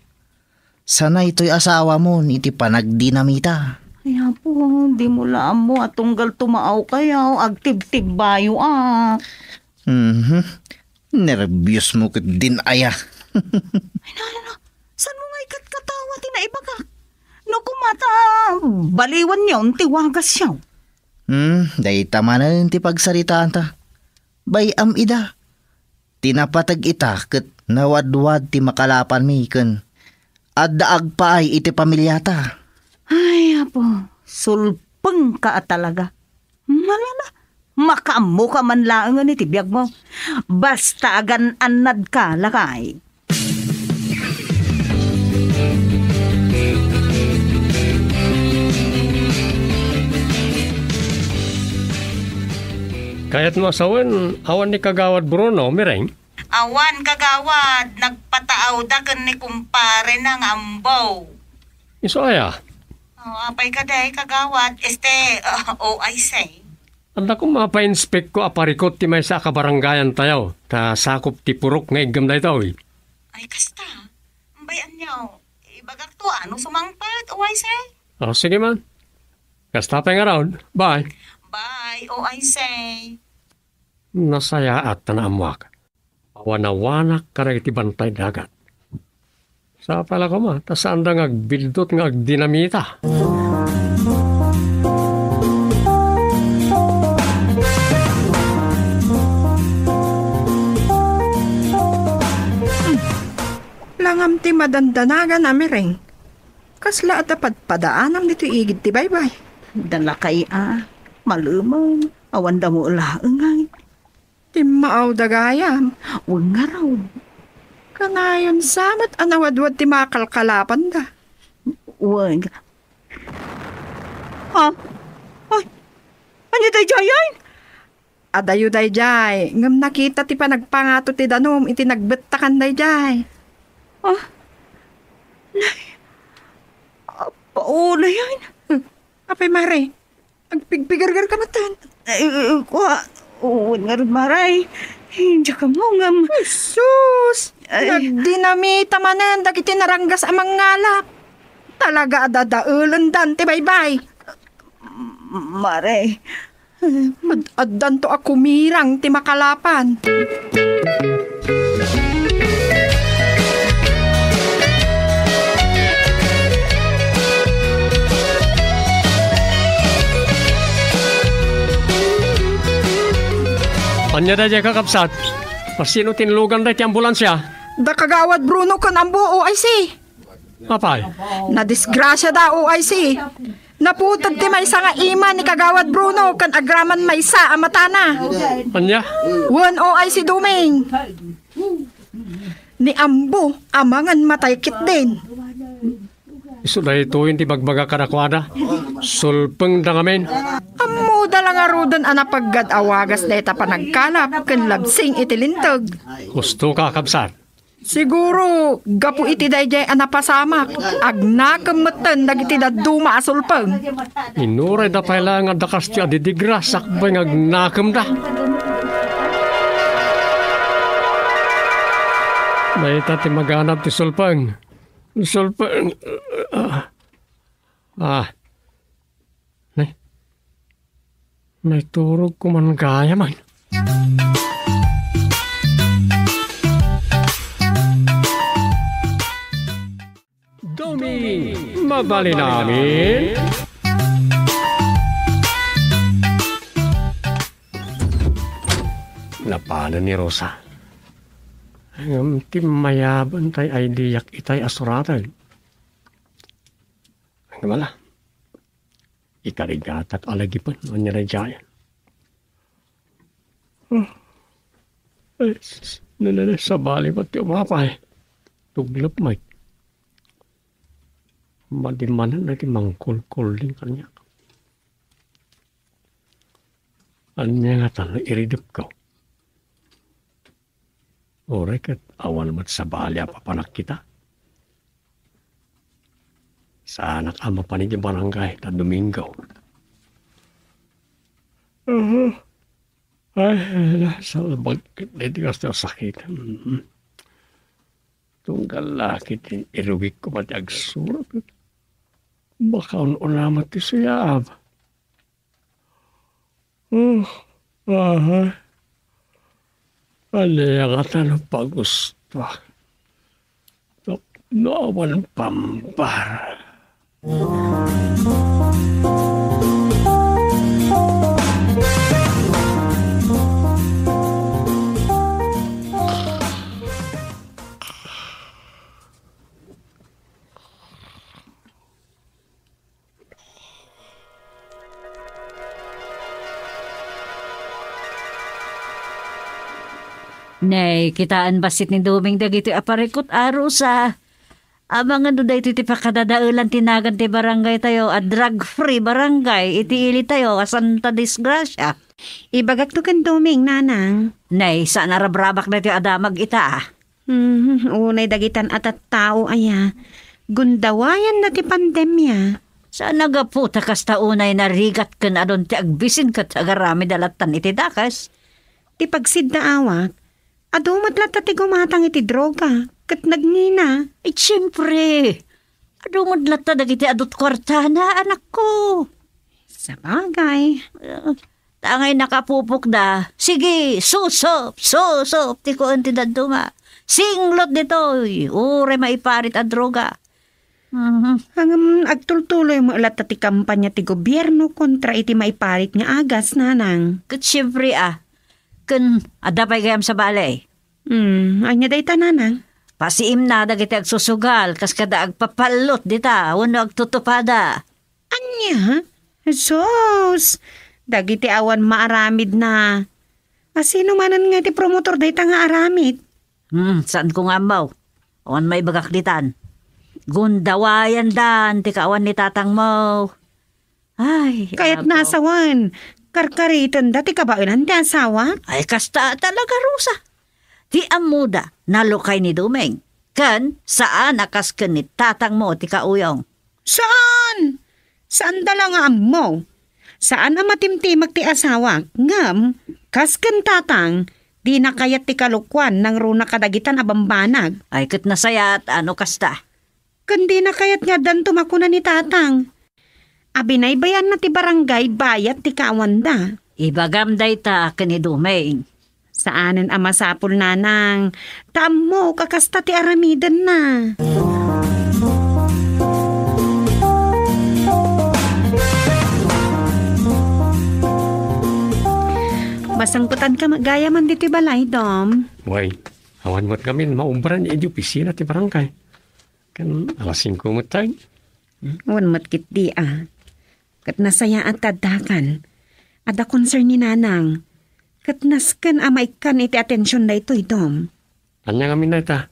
Sanay toy asawamon iti panagdinamita. Ay, Apo, dimo la ammo a tunggal tumaawkayo, agtibtibbayo, a. Mhm. Nerbiosmo ketdin aya. Ay, na, na, na. Saanmo nga ikatkatawa ti naibagak? No koma ta baliwanyon ti wagasyo. Hmm, dayta manen ti pagsaritaanta. Bay-am ida. Ti napateg ita ket nawadwad ti makalapanmi ken adda agpaay iti pamiliata. Ay, Apo, sulpengka a talaga. Malala, makaammoka man laengen iti biagmo. Basta agan-annadka, lakay. Kayatmo a sawen, awan ni Kagawad Bruno, Miring? Awan, Kagawad. Nagpataawda ken ni kumparena nga Ambo. Isu aya? Oh, apay kadi, Kagawad? Este, uh, O I C. Adda koma painspekko a parikut ti maysa a kabarangayantayo, ta sakop ti purok nga iggem daytoy. Ay, kasta. Bay-am, ibagakto a no sumangpet, O I C. Oh, sige man. Kasta pay ngarud. Bye. Bye, O I C. Nasayaat ta naammoak. Awanawanak kadagiti bantay dagat. Sapay la koma, ta saanda nga agbiddut nga agdinamita. Langam ti madandanagan a Miring. Kasla adda padpadaanam ditoy igid ti baybay. Dalakay a, malemeng, awan damo laeng ay. Timmaawda gayam. Wen ngarud. Kanayon sa met a nawadwad ti makalkalapanda. Wen. Ha? Ay, ania daydiay? Adayo daydiay, ngem nakita ti panagpangato ti danum iti nagbettakan daydiay. Ah? Nay, apaulayan. Hmm. Apay, Mare? Agpigpigargarka metten. Ay, ay, ay, kua. Wen ngarud, Mare. Diak ammo ngem. Ay, sus! Ay. Nagdinamita manen dagiti naranggas a mangngalap. Talaga a dadaelendan ti baybay. Mare. Ad-, addanto a kumirang ti makalapan. Ania daydiay, kakabsat? Masino tinlugan daydiay ti ambulansia? Da Kagawad Bruno ken Ambo, O I C. Apay? Nadisgrasiada, O I C. Naputed ti maysa nga ima ni Kagawad Bruno ken agraman maysa a matana. Ania? Wen, O I C Duming. Ni Ambo, amangan matay ketdin. Isu daytoy ti bagbaga kadakuada. Sulpengda ngamin. Ammoda la ngaruden a napaggad a wagas dayta panagkalap ken labsing iti linteg. Husto, kakabsat. Siguro, gapu iti daydiay a napasamak, agnakem metten dagiti dadduma a sulpeng. Inurayda pay laeng a dakas ti adidigra sakbay nga agnakemda. Dayta ti maganab ti sulpeng. Sulpeng. Ah. Ah. Nay, naiturogko man gayam. Duming, mabalin amin. Napanen ni Rosa. Ngem timmayaban tay ay diak itay a suraten. Ngem ala, ikarigatak a lagipen, ania daydiay. Ah. Ay, s-, s-, nene, sabali met ti umapay. Tuglep met. Madi manen dagiti mangkulkulding kaniak. Ania ngata no iridepko? Uray ket awan met sabali a papanak kita. Saanak a mapan iti barangay ta Domingo. Aha. Ay, ala, salbag ket daytoy kasta a sakit. Mhm. Tunggal la ket irugikko met ti agsurot. Baka un-una met ti suyab. Hmm, aha. Ania ngata no pagusto? Tapno awan pampar. Nay, kitaen bassit ni Doming dagitoy a parikut a rusa. Amangan no daytoy ti pakadadaelan ti nagan ti barangay tayo a drug-free barangay iti ili tayo a Santa Disgracia. Ibagak to ken Doming, nanang. Nay, saan a rabrabak daytoy a damag ita. Hmm, unay dagitan a tattao aya, gundawayanda ti pandemia. Saan a gapu ta kasta unay narigat ken adun ti agbisin ket agaramid a lattan iti dakes. Ti pagsiddaawak, adu met latta ti gumatang iti droga ket nagngina. Ay, siempre. Adu met latta dagiti adut kuartana, anakko. Sabagay. Ah, ta angay nakapupokda, sige, susop, susop, ti kuan ti dadduma. Singlot ditoy, uray maiparit a droga. Mhm. Ngem agtultuloy met latta ti kampanya ti gobierno kontra iti maiparit nga agas, nanang. Ket siempre, a, ken adda pay gayam sabali. Hmm, ania dayta, nanang? Pasiimna dagiti agsusugal kas kada agpapallot dita wenno agtutupada. Ania? Jesus! Dagiti awan maaramidna. A, sino manen nga ti promotor dayta nga aramid? Hmm, saanko nga ammo. Awan maibagak ditan. Gundawayandan ti kaawan ni tatangmo. Ay, kayat apo. Nasawan, karkaritenda ti kabaelan ti asawa? Ay, kasta talaga, Rosa. Ti ammoda, nalukay ni Doming. Ken, saan a kas ken ni tatangmo ti kauyong. Saan? Saanda la nga ammo. Saan a matimtimek ti asawak, ngem, kas ken tatang, dina kayat ti kalokuan nangruna kadagitan a bambanag. Ay, ket nasayaat, ano kasta? Ken dina kayat nga addanto makuna ni tatang. A binaybayanna ti barangay bayat ti kaawanda. Ibagam dayta ken ni Doming. Saanen a masapul, nanang, ta ammok a kasta ti aramidenna. Masangpetanka met gayam ditoy balay, Dom. Way, awan met ngamin maubran iti opisina ti barangay. Ken alas singko met tayo. Wen met ketdi a. Ket nasayaat ta addakan. Adda concern ni Nanang. Ket nasken a maikkan iti atension daytoy, Dom. Ania ngamin dayta?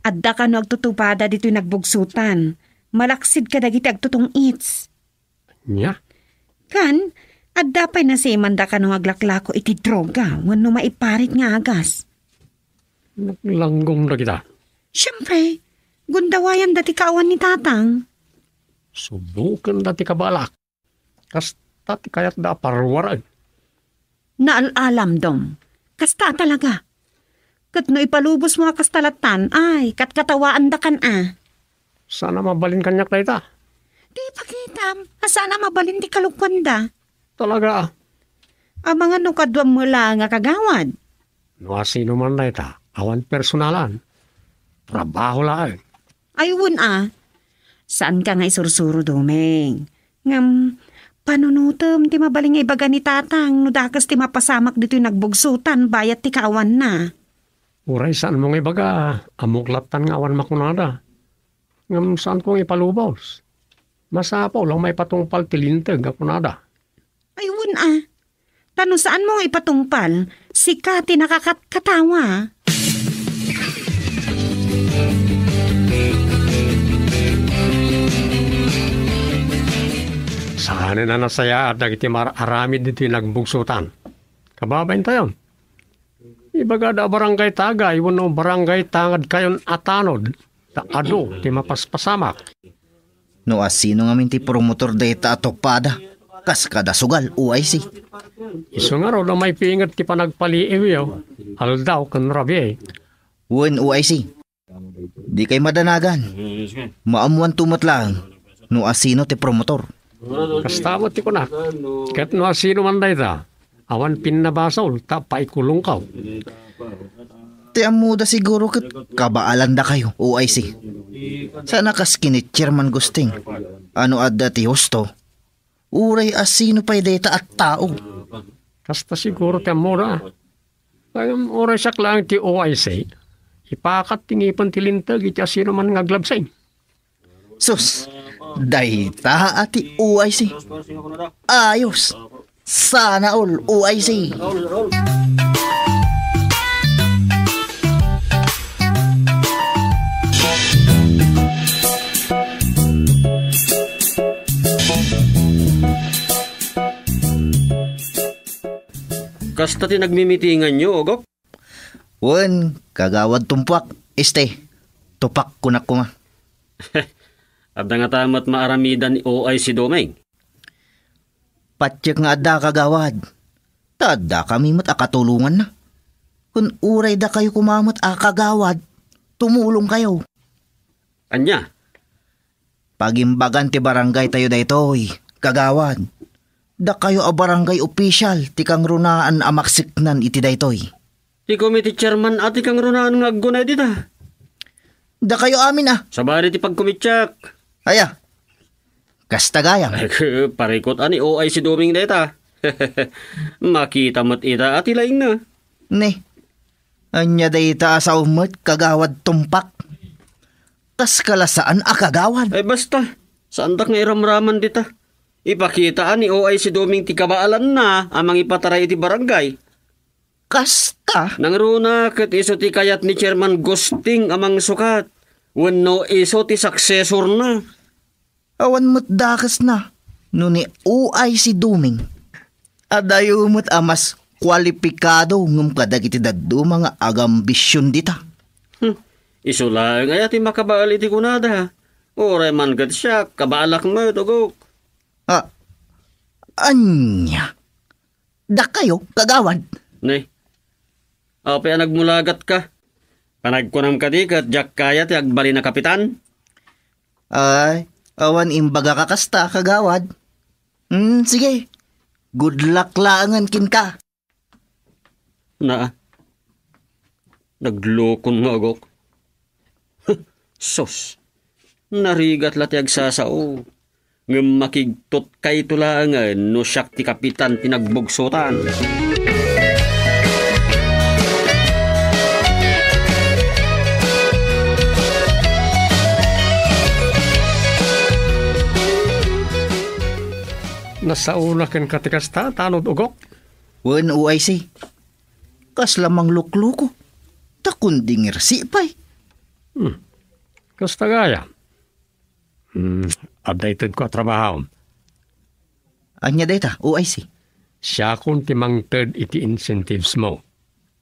Adda kano agtutupada ditoy nagbugsotan. Malaksid kadagiti agtutong-its. Nia? Kan, adda pay nasimanda kano nga aglaklako iti droga wenno maiparit nga agas. Naglanggong dagita. Siempre, gundawayanda ti kaawan ni Tatang. Subokenda ti kabalak. Kasta ti kayatda a paruaraen. Naal-alam, Dom. Kasta a talaga. Ket no ipalubosmo a kasta lattan, ay, katkatawaandakan a. Saan a mabalin kaniak dayta? Ti ipakitam a saan a mabalin ti kalokuanda. Talaga a. Amangan no kaduam met la nga kagawad. No asino man dayta, awan personalan. Trabaho laeng. Ay, wen a. Saanka nga isursuro, Doming. Ngem, panunotem ti mabalin nga ibaga ni Tatang no dakes ti mapasamak ditoy nagbugsotan bayat ti kaawanna. Uray saanmo nga ibaga, ammok lattan nga awan makunada. Ngem saanko nga ipalubos. Masapul a maipatungpal ti linteg a kunada. Ay, wen a. Ta no saanmo nga ipatungpal, sika ti nakakatkatawa. Saanen a nasayaat dagiti mar-aramid iti nagbugsotan. Kababaintayo, ibagada a barangay tagay wenno barangay tangadkayon a tanod, ta adu ti mapaspasamak. No asino ngamin ti promotor dayta a tupada, kas kada sugal, O I C. Isu ngarud a maipinget ti panagpaliiwyo, aldaw ken rabii. Wen, O I C. Dikay madanagan. Maammoanto met laeng no asino ti promotor. Kasta met ti kunak. Ket no asino man dayta, awan pinnabasol ta paikulongkaw. Ti ammoda siguro ket kabaalandakayo, O I C. Saan a kas ken ni Chairman Gusting, a no adda ti husto, uray asino pay dayta a tao. Kasta siguro ti ammoda. Ngem uray siak laeng ti O I C, ipakat ti ngipen ti linteg iti asino man nga aglabsing. Sus, dayta a ti O I C. Ayos. Sana all, O I C. Kasta ti nagmimitinganyo, Ugok? Wen, Kagawad Tumpuak, este, Tupak kunak koma. Adda ngata met maaramidan ni O I C Doming? Patiek nga adda, Kagawad. Ta addakami met a katulonganna. Ken uray dakayo koma met a kagawad, tumulongkayo. Ania? Pagimbagan ti barangay tayo daytoy, Kagawad. Dakayo a barangay official ti kangrunaan a maksiknan iti daytoy. Ti committee chairman a ti kangrunaan nga aggunay dita. Dakayo amin a. Sabali ti pagkumitiak. Aya. Kasta gayam. Parikot a ni O I C Doming dayta. Makita met ita a ti laingna. Ne. Ania dayta a sao met, Kagawad Tumpak? Kas kala saan a kagawad. Ay, basta. Saandak nga iramraman dita. Ipakita a ni O I C Doming ti kabaalanna a mangipataray iti barangay. Kasta? Nangruna ket isu ti kayat ni Chairman Gusting a mangsukat wenno isu ti successor-na. Awan met dakesna no ni O I C Doming. Adayo met a mas kualipikado ngem kadagiti dadduma nga agambision dita. Hmm. Isu laeng aya ti makabael iti kunada. Uray man ket siak, kabaalak met, Ugok. Ah, ania? Dakayo, Kagawad? Ne, apay a nagmulagatka? Panagkunam kadi ket diak kaya ti agbalin a kapitan? Ay, awan imbagak a kasta, Kagawad. Hmm, sige. Good luck laengen kenka. Naa, naglokon nga, Ugok. Sus, narigat la ti agsasao. Ngem makigtotkayto laengen no siak ti kapitan ti nagbugsotan. Nasaona kenka ti kasta, tanod, Ugok? Wen, O I C. Kasla manglukloko. Ta kundi ngersi pay. Hmm. Kasta gayam. Hmm, adda itedko a trabaho. Ania dayta, O I C? Siakon ti mangted iti incentives mo.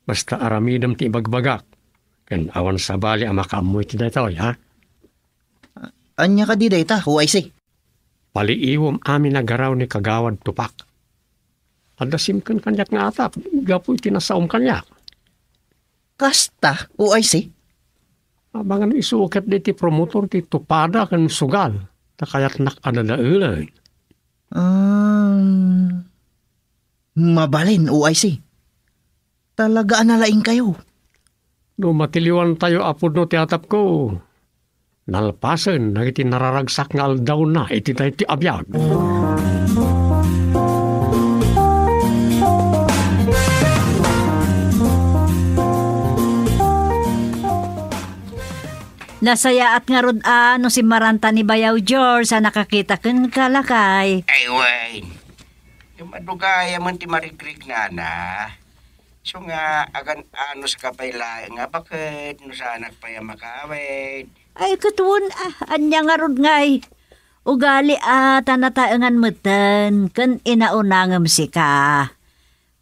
Basta aramidem ti ibagbagak. Ken awan sabali a makaammo iti daytoy, ha? Ania kadi dayta, O I C? Paliiwem amin a garaw ni Kagawad Tupak. Adda simken kaniak nga atap gapu iti nasaom kaniak. Kasta, O I C? Amangan isu ket daytoy promotor ti tupada ken sugal, ta kayatnak a dadaelen. Ah, mabalin, O I C. Talaga a nalaingkayo. No matiliwantayo a pudno ti atapko, nalpasen dagiti nararagsak nga aldawna iti daytoy a biag. Nasayaat ngarud a no simmaranta ni Bayaw George a nakakita kenka, lakay. Ay, wen. Madugayamen ti marikriknana. Isu nga agan-anuska pay laeng a baket no saanak pay a makaawid. Ay, ket wen, ah, ania ngarud ngay? Ugali a ta nataengan metten ken inauna ngem sika.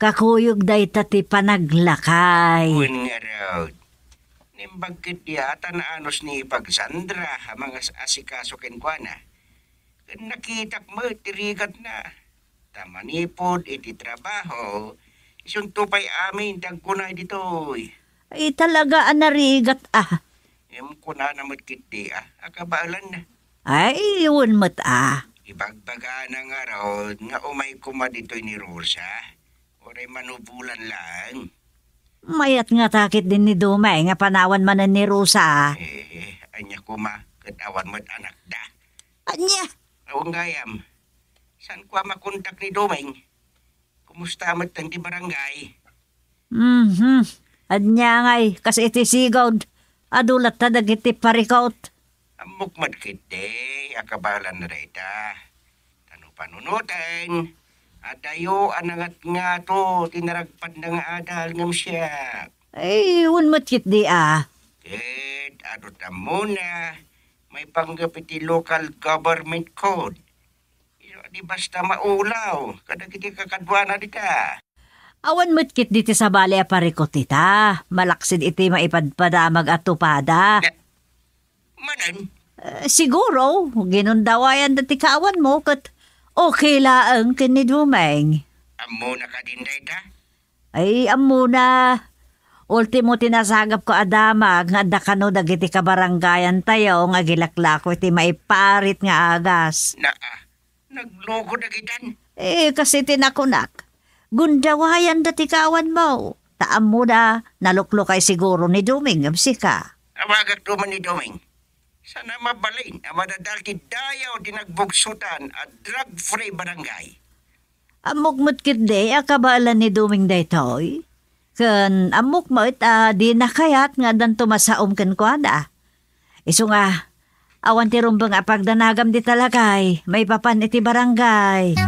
Kakuyog dayta ti panaglakay. Wen ngarud. Naimbag ketdi a ta naanus ni Pag Sandra a mangas-asikaso kenkuana. Ken nakitak met ti rigatna. Ta manipud iti trabaho, isunto pay amin ti agkunay ditoy. Ay, talaga a narigat, ah. Ngem kunana met ketdi, ah, a kabaelanna. Ay, wen met, ah. Ibagbagana ngarud nga umay koma ditoy ni Rosa. Uray manubolan laeng. Mayat ngata ketdin ni Domeng a panawan manen ni Rosa. Eh, ania koma, ket awan met anakda. Ania? Awan gayam. Saanko a makontak ni Domeng? Kumusta met ti barangay? Mhm. Ania ngay, kas iti sigud, adu latta dagiti parikut. Ammok met ketdi a kabaelanna dayta. Ta no panunoten, adayo a nangatngato ti naragpadna nga adal ngem siak. Ay, wen met ketdi, ah. Ket adu ti ammona, maipanggep iti local government code. Isu a di basta maulaw kadagiti kakaduana dita. Awan met ketdi ti sabali a parikut ita, malaksid iti maipadpadamag a tupada. Na, manen? Eh, siguro, ginundawayanda ti kaawanmo ket okay laeng ken ni Domeng. Ammona kadin dayta? Ay, ammona. Ultimo ti nasagapko a damag nga adda kano dagiti kabarangayantayo nga agilaklako iti maiparit nga agas. Naa, nagloko dagitan. Eh, kas iti nakunak, gundawayanda ti kaawanmo. Ta ammona, naluklukay siguro ni Domeng ngem sika. Awagak duman ni Domeng. Saan a mabalin a madadal ti dayaw ti nagbugsotan a drug-free barangay. Ammok met ketdi a kabaelan ni Domeng daytoy. Ken ammok met a dina kayat nga addanto masaom kenkuana. Isu nga, awan ti rumbeng a pagdanagam dita lakay, maipapan iti barangay.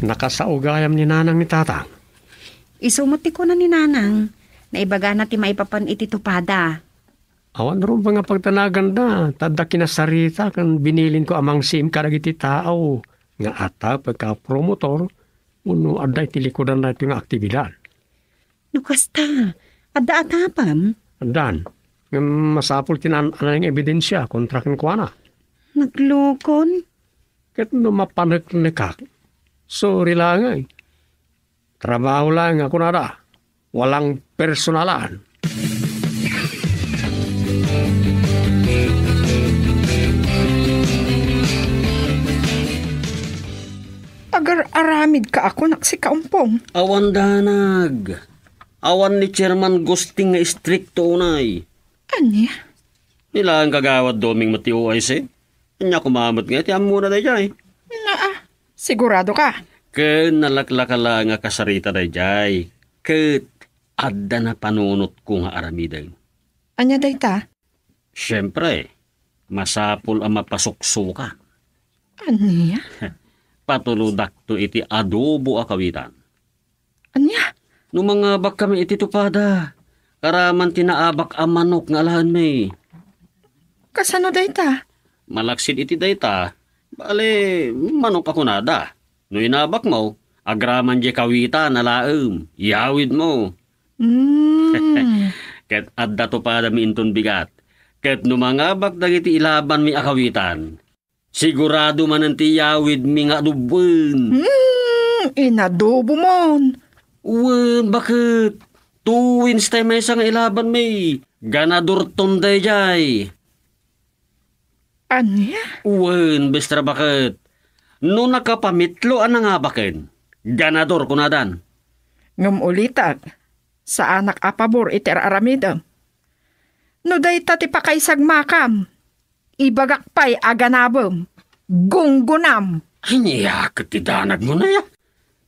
Nakasao gayam ni Nanang ni Tatang. Isu met ti kuna ni Nanang, naibagana ti maipapan iti tupada. Awan rumbeng a pagdanaganda, ta adda kinasarita ken binilinko a mangsim kadagiti tao nga adda pagkapromotor wenno adda iti likudan daytoy nga aktibidad. No kasta, adda atapem? Addan. Ngem masapul ti naan-anay nga ebidensia kontra kenkuana. Naglukon? Ket no mapaneknekak, sorry laeng. Trabaho laeng a kunada, walang personalan. Agar-aramidka a kunak sika, Umpong. Awan danag. Awan ni Chairman Gusting nga istrikto unay. Ania? Ni laeng Kagawad Doming met ti O I C. Ania koma met nga iti ammona daydiay? Naa, sigurado ka? Ken nalaklaka laeng a kasarita daydiay. Ket adda napanunotko nga aramiden. Ania dayta? Siempre, masapul a mapasuksuka. Ania? Patulodakto iti adobo a kawitan. Ania? No mangabakkami iti tupada, karaman ti naabak a manok nga alaenmi. Kasano dayta? Malaksid iti dayta, bale, manok a kunada. No inabakmo, agraman diay kawitan a laem, iyawidmo. Mm. Ket adda tupadami inton bigat. Ket no mangabak dagiti ilabanmi a kawitan, sigurado manen ti iyawidmi nga adubben. Hmm, inadobomon. Wen, baket. Two wins tay maysa nga ilabanmi. Ganadorton daydiay. Ania? Wen, Bestra, baket. No nakapamitlo a nangabaken, ganador kunadan. Ngem ulitek, saanak a pabor iti ar-aramidem. No dayta ti pakaisagmakam, ibagak pay a ganabem, gunggonam. Ania ket ti danagmo, Nay?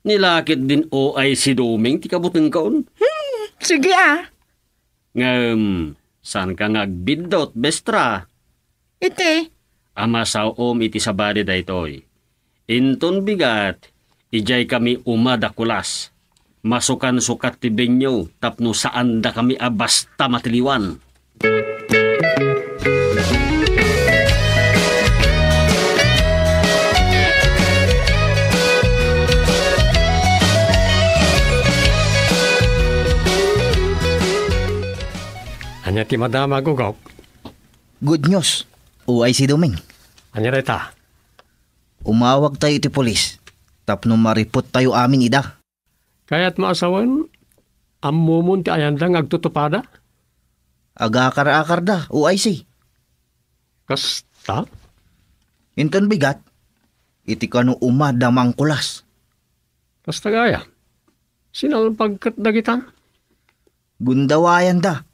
Nilakit din O I C Doming ti kabutengkon? Hmm, sige a. Ngem, saanka nga agbiddut, Bestra? Iti? Amasaom iti sabali daytoy. Inton bigat, idiay kami uma da Kulas. Masukansukat ti venue tapno saandakami a basta matiliwan. Ania ti madama, Gugok? Good news, O I C Doming. Ania dayta? Umawagtayo iti pulis tapno maripottayo amin ida. Kayatmo a sawen, ammomon ti ayanda nga agtutupada? Agakar-akarda, O I C. Kasta? Inton bigat, iti kano uma da Mang Kulas. Kasta gayam. Sinalbag ket dagita? Gundawayanda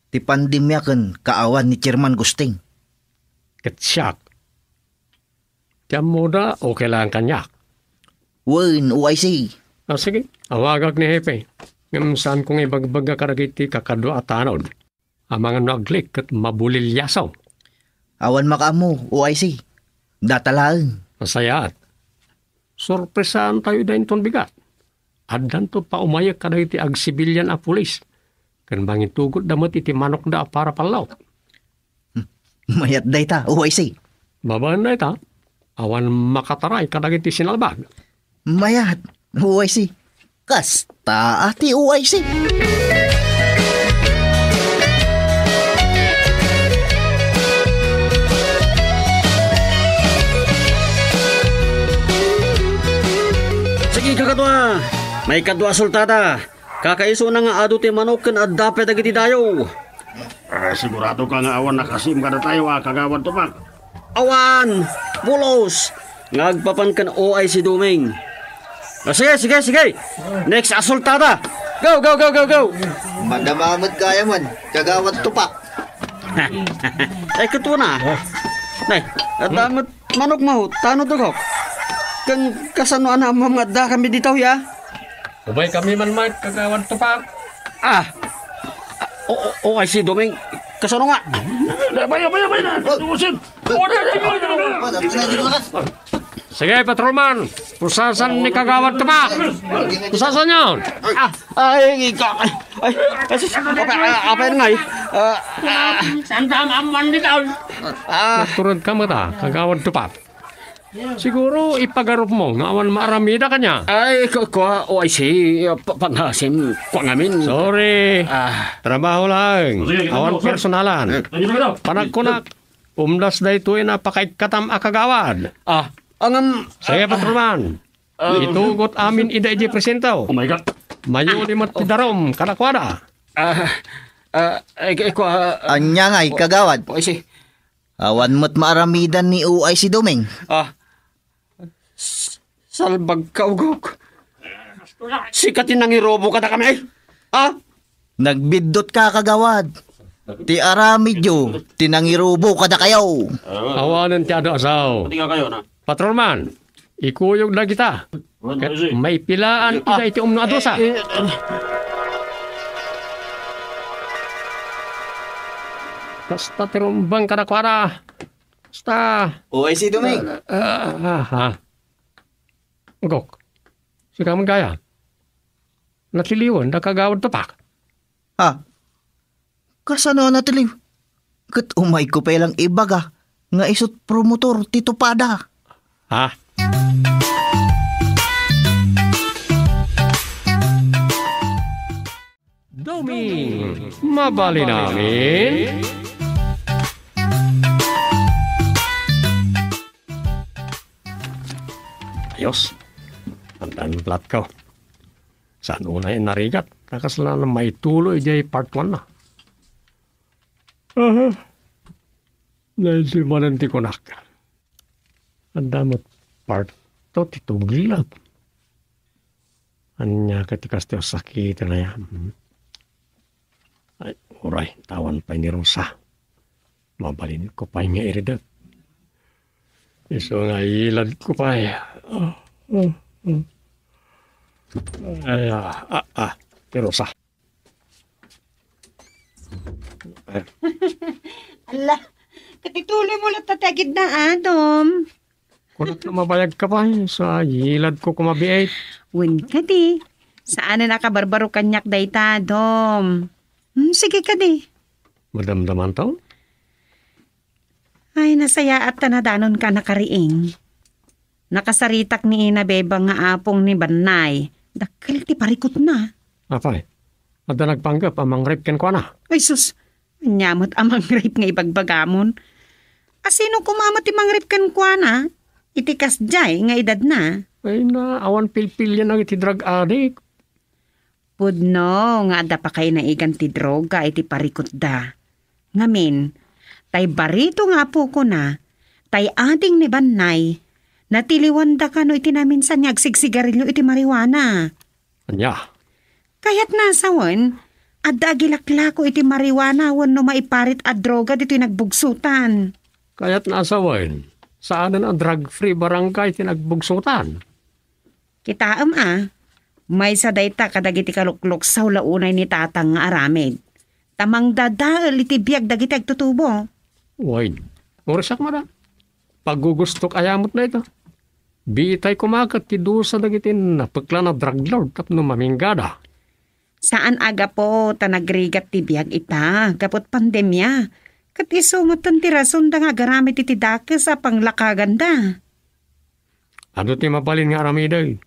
ti pandemia ken kaawan ni Chairman Gusting. Ket siak, ti ammoda, okay lang kaniak. Wen, O I C. Ah, sige, awagak ni Hepe. Ngem saanko nga ibagbaga kadagiti kakadua a tanod. Amangan no aglik ket mabuliliaso. Awan makaammo, O I C. Data laeng. Nasayaat. Sorpresaantayo da inton bigat. Addanto paumayek kadagiti agsibilian a pulis, ken mangitugotda met iti manokda a para pallaw. Hmm. Mayat dayta, O I C. Babaen dayta, awan makataray kadagiti sinalbag. Mayat, O I C. Kasta a ti O I C. Sige, kakadua. Maikadua a sultada. Kakaisuna nga adu ti manok ken adda pay dagiti dayo. Ah, sigurado ka nga awan nakasim kadatayo a Kagawad Tupak? Awan! Pulos! Nga agpapan ken O I C Doming. Ah, sige, sige, sige! Next a sultada! Go, go, go, go, go! Madama met gayam, Kagawad Tupak. Ay, ket kuna. Nay, adda met manokmo, tano, Gugok? Ken kasano a naammo nga adda kami ditoy, a? Umaykami man met, Kagawad Tupak. Ah! O, o, O I C Doming. Kasano nga? Abay, abay, abay na! Usin! Sige, patrolman! Pusasan ni Kagawad Tupak! Pusasan yon! Ah! Ay, ikaw! Ay! Ay! Ay! Sus! Apay, ah, apay ngay? Ah! Ah! Saan tama ang manditaw? Ah! Nagturod ka mo ta, Kagawad Tupak. Siguro ipagarupmo nga awan maaramida kaniak. Ay, ku-, kua, O I C, pa-, panghasim, kua ngamin. Sorry. Ah. Trabaho laeng. Sige, sige, awan sige. Personalan. Eh. Panagkunak, umdas daytoy a pakaikkatam a kagawad. Ah, angam, sige, ah, patrolman. Ah. Itugot amin ida idiay presinto. Oh my God. Mayuli met ti darum kadakuada. Ah, ah, ay, ay, kua, ah, ania ngay, kagawad? O I C. Awan met maaramidan ni O I C Doming. Ah, s-, salbag ka, Ugok. Sika ti nangirubo kadakami. Ah? Nagbiddut ka, kagawad. Ti aramidyo, ti nangirubo kadakayo. Awanen ti adu a sao. Pati nga kayo, na. Patrolman, ikuyog dagita. Ket maipilaan ida iti umno a dusa. Eh, eh, eh. Kasta ti rumbeng kadakuada. Kasta. O I C Doming. Ah, ah, ah. Gok. Sika man gayam. Natiliwen da Kagawad Tupak. Ah. Kasano a natiliw? Ket umayko pay lang ibaga nga isut' promotor ti tupada. Ha? Doming, mabalin amin? Ayos. Andan plat ko. Saan unay narigat? Nakasla na maituloy diay part one na. Aha. Naisimanan ti kunak. Adda met part two ti tuglag. Ania ket ti kasta a sakit na yan? Hmm. Ay, uray, tawan pay ni Rosa. Mabalinko pay nga iridek. Isu nga ilad ko pay. Ah, ah, ah. Ay, ah, ah, ah, ti Rosa. Ala, katituloy mo latta ti agidna, Adom. Kunat no mabayag ka pay, sa yilad ko kumabiit. Wen kadi, saanen a kabarbaro kaniak dayta, Dom. Hmm, sige kadi. Madamdamanto? Ay, nasayaat ta nadanonka, nakariing. Nakasaritak ni Ina Bebang nga apong ni Bannay. Dakkel ti parikutna. Apay, adda nagpanggep a mangrep kenkuana? Ay sus, ania met a mangrep nga ibagbagamon? A sino koma met ti mangrep kenkuana? Iti kasdiay nga edadna? Ay na, awan pilpilian dagiti drug addict. Pudno nga adda pakainaigan ti droga iti parikutda. Ngamin, tay barito nga apokona, tay ading ni Bannay, natiliwanda kano iti naminsan nga agsigsigarilio iti marijuana. Ania? Kayatna a sawen, adda agilaklako iti marijuana wenno maiparit a droga ditoy nagbugsotan. Kayatna a sawen, saanen a drug-free barangay ti nagbugsotan. Kitaem a, maysa dayta kadagiti kalukluksaw la unay ni Tatang nga aramid. Ta mangdadael iti biag dagiti agtutubo. Wen, uray siak met a. Pagugustok aya met dayta. Bitay koma ket ti dusa dagiti napeklan a drug lord tapno maminggada. Saan a gapu ta nagrigat ti biag ita, gapu ti pandemia. Ket isu metten ti rasonda nga agaramid iti dakes a panglakaganda. Adu ti mabalin nga aramidek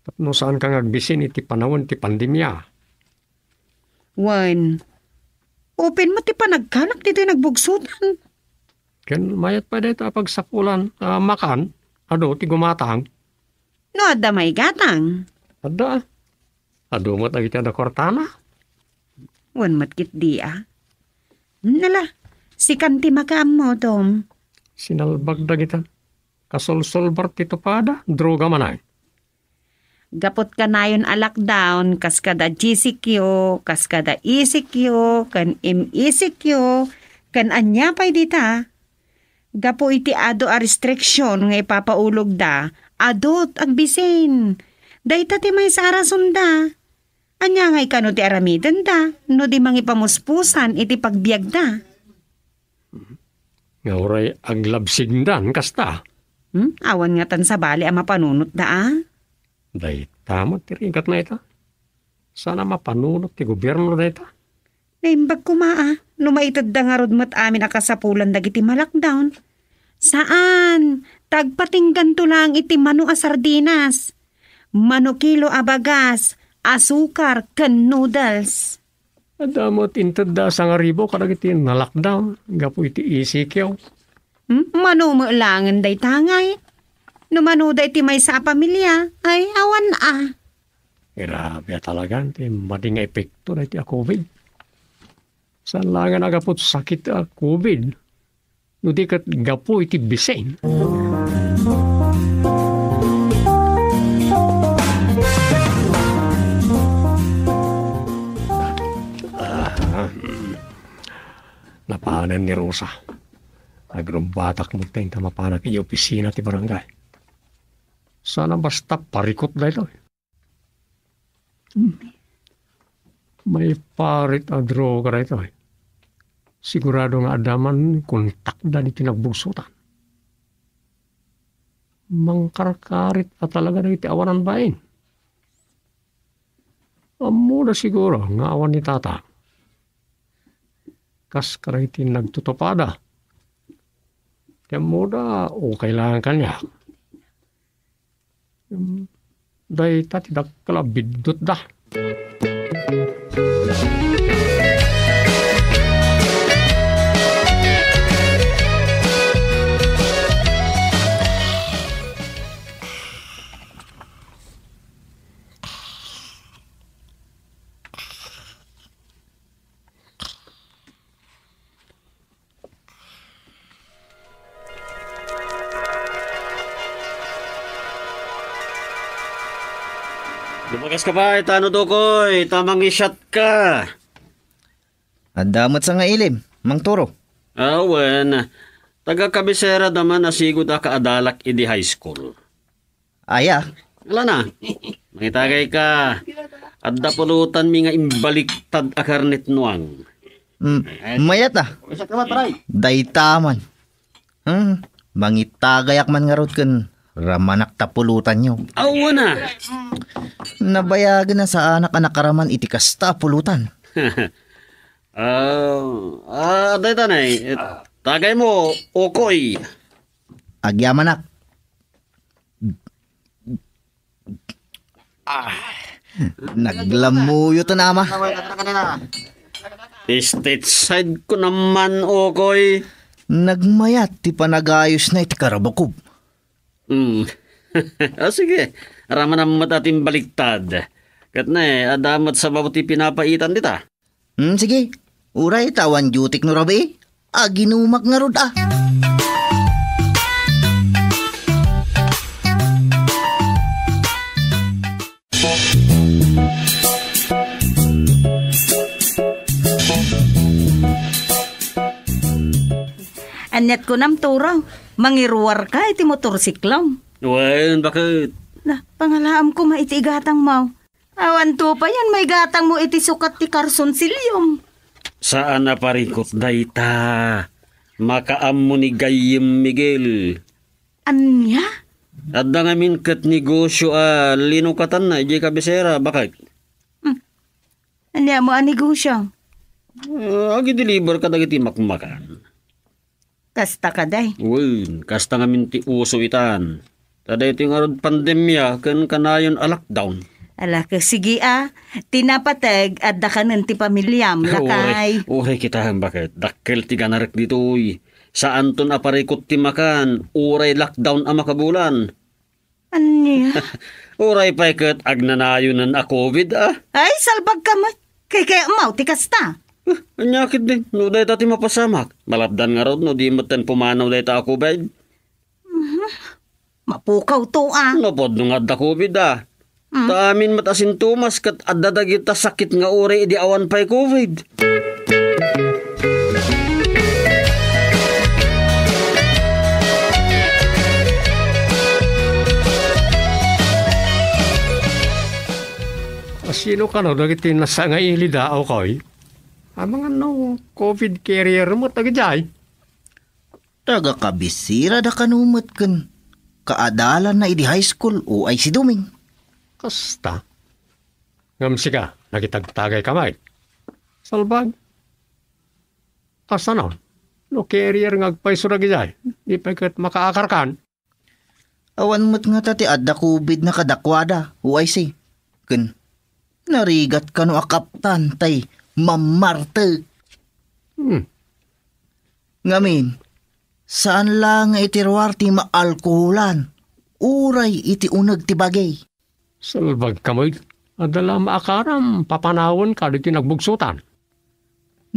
tapno saanka nga agbisin iti panawen ti pandemia. Wen, open met ti panagkanak ditoy nagbugsotan. Ken mayat pay dayta a pagsapulan a makan, adu ti gumatang. No adda maigatang? Adda. Adu met dagiti adda kuartana. Wen met ketdi a. Nala, sikan ti makaammo, Dom. Sinalbag dagita. Kasolsolbar ti tupada, droga manen. Gapu ti kanayon a lockdown, kas kada G C Q, kas kada E C Q, ken M E C Q, ken ania pay dita. Gapu iti adu a restriction nga ipapaulogda, adu ti agbisin. Dayta ti maysa a rasonda. Ania ngay kano ti aramidenda no di mangipamuspusan iti pagbiagda? Nga uray aglabsigdan kasta. Hmm? Awan ngatan sabali a mapanunotda a? Dayta met ti rigatna ita. Saan a mapanunot ti gobierno dayta? Naimbag koma a, no maitedda ngarud met amin a kasapulan dagiti ma-lockdown. Saan, ta agpatingganto laeng iti mano a sardinas, mano kilo a bagas, asukar, ken noodles. Adda met intedda a sangaribu kadagiti na-lockdown gapu iti E C Q. Hmm? Mano met laengen dayta ngay? No manoda iti maysa a pamilia, ay awan a. Grabe a talagan ti madi nga epekto daytoy a covid. Saan laengen a gapu ti sakit a covid, no di ket gapu iti bisin. Ah, napanen ni Rosa. Agrumbatak met ta mapanak iti opisina ti barangay. Saan a basta parikut daytoy. Hmm. Maiparit a droga daytoy. Sigurado nga adda man kontakda iti nagbugsotan. Mangkarkarit a talaga dagiti awanan bain. Ammoda siguro nga awan ni Tata. Kas kadagiti nagtutupada. Ti ammoda, okay lang kaniak. Dayta ti dakkel a biddutda. Lumagas ka pay, tano, Dukoy, ta mangisyat ka. Adda met sa nga ilim, Mang Turo. Awen, taga-kabisera da man a sigud a kaadalak idi high school. Aya? Ala na. Mangitagayka. Adda pulutanmi nga imbaliktad a karnet, Nuang. Mm, mayat a. Dayta man. Hmm, mangitagayak man ngarud ken ramanak ta pulutanyo. Awan a. Nabayagen a saanak a nakaraman iti kasta a pulutan. Ah, ah, dayta nay. Tagaymo, Ukoy. Agyamanak. Ah, naglamuyo ta, Ama. Stateside ko naman, Ukoy. Nagmayat ti panagayos na iti karabakob. Hmm. Ah, sige. Ramanam met a timbaliktad. Ket ne, adda met sabaw ti pinapaitan dita. Hmm, sige. Uray ta awan duty-k no rabii. Aginumak ngarud a. Aniat kunam, Turo? Mangiruarka iti motorsiklom? Wen, baket? Na, pangalaam koma iti igatangmo. Awan to payen maigatangmo iti sukat ti karson silyom. Saan a parikut dayta. Makaammo ni Gayyem Miguel. Ania? Adda ngamin ket negosio a linukatanna idiay kabisera, baket? Hmm. Ania mo a negosio? Ah, agi-deliver kadagiti makmakan. Kasta kadi? Wen, kasta ngamin ti uso itan. Ta daytoy ngarud pandemia ken kanayon a lockdown. Ala, ket sige a, ti napateg, adda kanen ti pamiliam, lakay. Uray, uray kitaem, baket. Dakkel ti ganarek ditoy. Saanton a parikut ti makan, uray lockdown a makabulan. Ania? Uray pay ket agnanayonen a covid, a? Ay, salbagka met. Kaykayaw ti kasta. Eh, ania ketdi, no dayta ti mapasamak? Malapdan ngarud no di metten pumanaw dayta a covid. Mhm. Mapukaw to, a. Napudno nga adda covid, a. Mm. Ta amin met a sintomas ket adda dagita sakit nga uray idi awan pay covid. Asino kano dagiti nasa nga ili da, Ukoy? Amangan no covid carrier met dagidiay? Taga kabisera da kano met ken kaadalanna idi high school, uray si Doming. Kasta. Ngem sika, nagitagtagayka met. Salbag. Kasano? No carrier nga agpayso dagidiay, di pay ket makaakarkan. Awan met ngata ti adda covid na kadakuada, uray si. Ken narigat kano a kaptan tay mammartek. Hmm. Ngamin, saan la nga iti ruar ti maalkoholan, uray iti uneg ti bagi. Salbagka met, adda la maakaram, papanawenka ditoy nagbugsotan.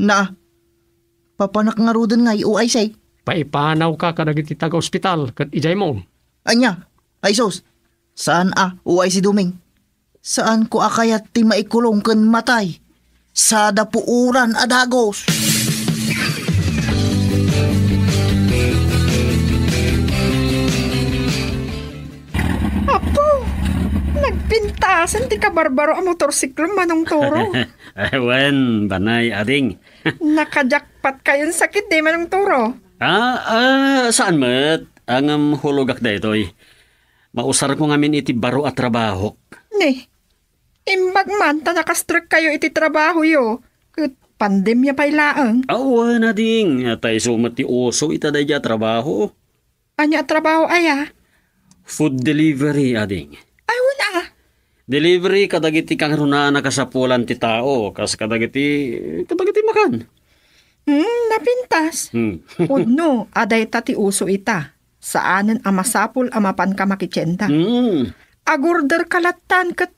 Na, papanak ngaruden ngay, uray si. Paipanawka kadagiti taga-ospital ket idiay maon. Ania? Ay sus, saan a, uray si Doming. Saanko a kayat ti maikulong ken matay. Sada puoran a dagus. Apo, nagpintasen ti kabarbaro a motorsiklo, Manong Turo. Ay, wen, banay, ading. Nakajakpat kayon sakit, di, Manong Turo? Ah, ah, saan met? Ngem hulogak daytoy. Mausarko ngamin iti baro a trabahok. Ni, imbag man ta nakastrek kayo iti trabahoyo, ket pandemia pay laeng. Awan, ading. Ta isu met ti uso ita daydiay a trabaho. Ania a trabaho aya? Food delivery, ading. Ay, wen a. Delivery kadagiti kangrunaan a kasapulan ti tao, kas kadagiti, kadagiti makan. Hmm, napintas. Hmm. Pudno a dayta ti uso ita. Saanen a masapul a mapanka makitienda. Hmm. Agorderka lattan ket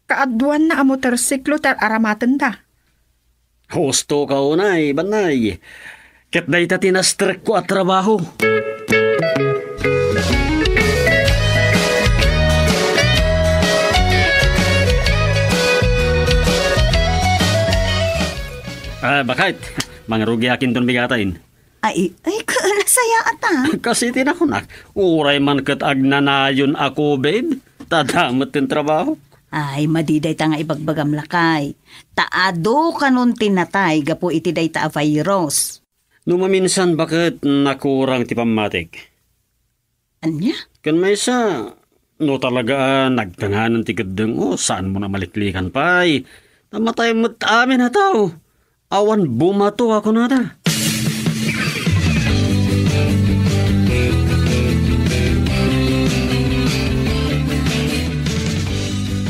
kaaduanna a motorsiklo ti ar-aramatenda. Husto ka unay, banay. Ket dayta ti nastrekko a trabaho. Ah, bakit? Mangrugi akin ton bigatain. Ay, ay, kaano saya ata? Kasi tinakunak, uray man ket agnanayon a covid, ta adda met ti trabaho. Ay, madi dayta nga ibagbagam, lakay. Ta adu kanon ti natay gapu iti dayta a virus. No maminsan, baket nakurang ti pammatik. Ania? Ken maysa, no talaga a nagtanganan ti keddeng, o, saanmo a maliklikan pay. Ta matay met amin a tao. Awan bumato a kunada.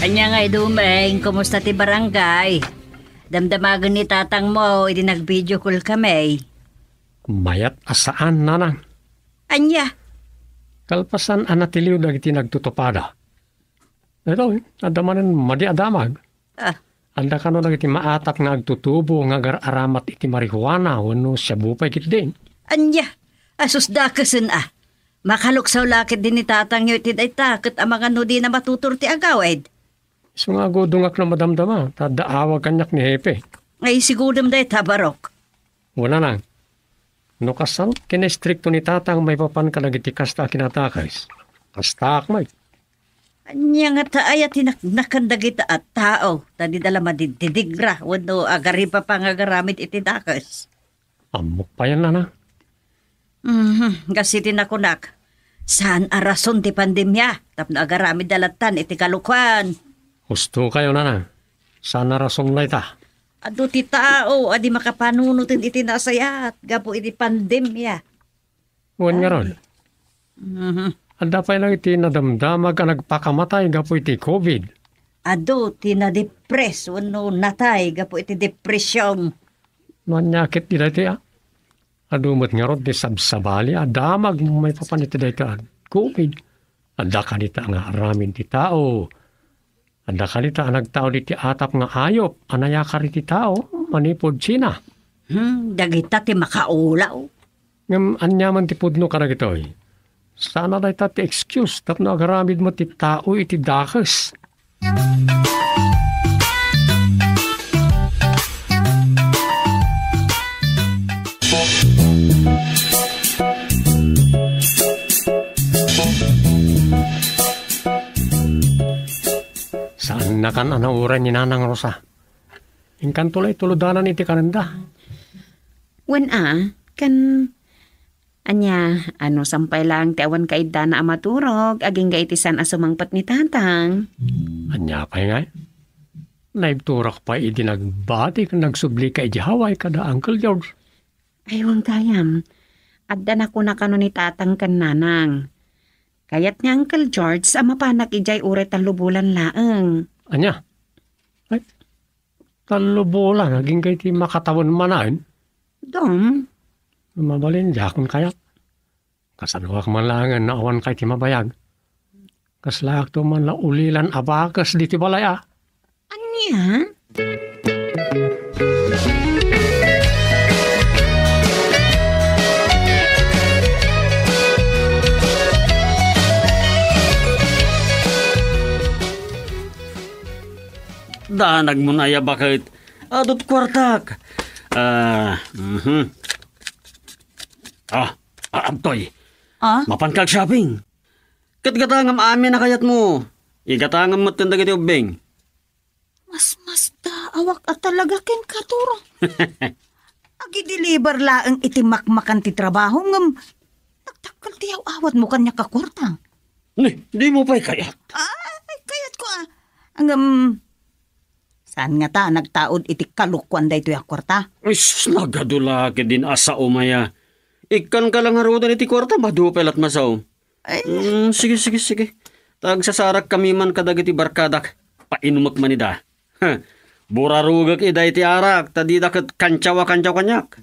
Ania ngay, Dumeng, kumusta ti barangay? Damdamagen ni tatangmo idi nag-video call kami. Mayat a saan, nanang. Ania? Kalpasan a natiliw dagiti nagtutupada. Ito, adda manen madi a damag. Ah. Adda kano dagiti maatap nga agtutubo nga agar-aramat iti marijuana wenno shabu pay ketdi. Ania? Asus dakesen a. Makaluksaw la ketdi ni tatangyo iti dayta ket amangan no dina matuturew ti agawid. Isu nga agudongak no madamdama, ta adda awag kaniak ni Hepe. Ay, sigudem dayta, Barok. Wala na. No kasano kinastrikto ni tatang maipapan kadagiti kasta a kinadakes? Kastaak met. Ania ngata aya ti naknakan dagita a tao, ta dida la madiddidigra wenno agaripa pa nga agaramid iti dakes? Ammok payen, nana. Mhm, kas iti nakunak, saan a rason ti pandemia tapno agaramidda lattan iti kalukuan. Husto kayo, nana. Saan a rason dayta. Adu ti tao a di makapanunoten iti nasayaat gapu iti pandemia. Wen ngarud, Mhm. Adda pay lang iti nadamdamag a nagpakamatay gapu iti covid. Adu ti nadepres wenno natay gapu iti depresyon. No ania ket daytoy a? Adu met ngarud ti sabsabali a damag maipapan iti dayta a covid. Adda kadita nga aramid ti tao. Adda kadita a nagtaud iti atap nga ayup a nayakar iti tao manipud China. Hmm, dagita ti makaulaw. Ngem aniaman ti pudno kadagitoy? Saan a dayta ti excuse tapno agaramid met ti tao iti dakes. Saannakan a nauray ni Nanang Rosa. Inkanto la ituludanan iti kanenda. Wen a, ken ania, anusam pay laeng ti awan kaiddana a maturog, agingga iti saan a sumangpet ni Tatang? Ania pay ngay? Naibturak pay idi nagbati ken nagsublika idi Hawaii kada Uncle George. Ay, wen gayam. Adda nakuna kano ni Tatang ken Nanang. Kayat ni Uncle George a mapanak idiay uray tallo bulan laeng. Ania? Ay, tallo bulan, agingga iti makatawen manen? Dom. Mabalin, diakon kayat. Kasanoak man laengen no awan kay ti mabayag. Kaslaakto man la ulilan a bakes diti balay a. Ania? Danag mo na ya, baket. Adut kuartak. Ah, mhm. Ah, ah, Abtoy. Ah? Mapan kag shopping. Ket gatangam amin a kayatmo. Igatangam met ken dagiti ubbing. Mas, mas daawak a talaga ken katurong. Agi-deliver laeng iti makmakan ti trabaho ngem nagdakkel ti yaw-awatmo kaniak a kuarta. Ni, dimo pay kayat? Ay, kayatko a. Ngem, saan ngata a nagtaud iti kalukuan daytoy a kuarta? Ay, sus, nagadu la ketdin a sao, Maya. Ikkanka la ngaruden iti kuarta, madu pay lat masao. Ay. Mm, sige, sige, sige. Ta agsasarak kami man kadagiti barkadak. Painumek man ida. Heh. Burarugek ida iti arak, ta dida ket kantiaw a kantiaw kaniak.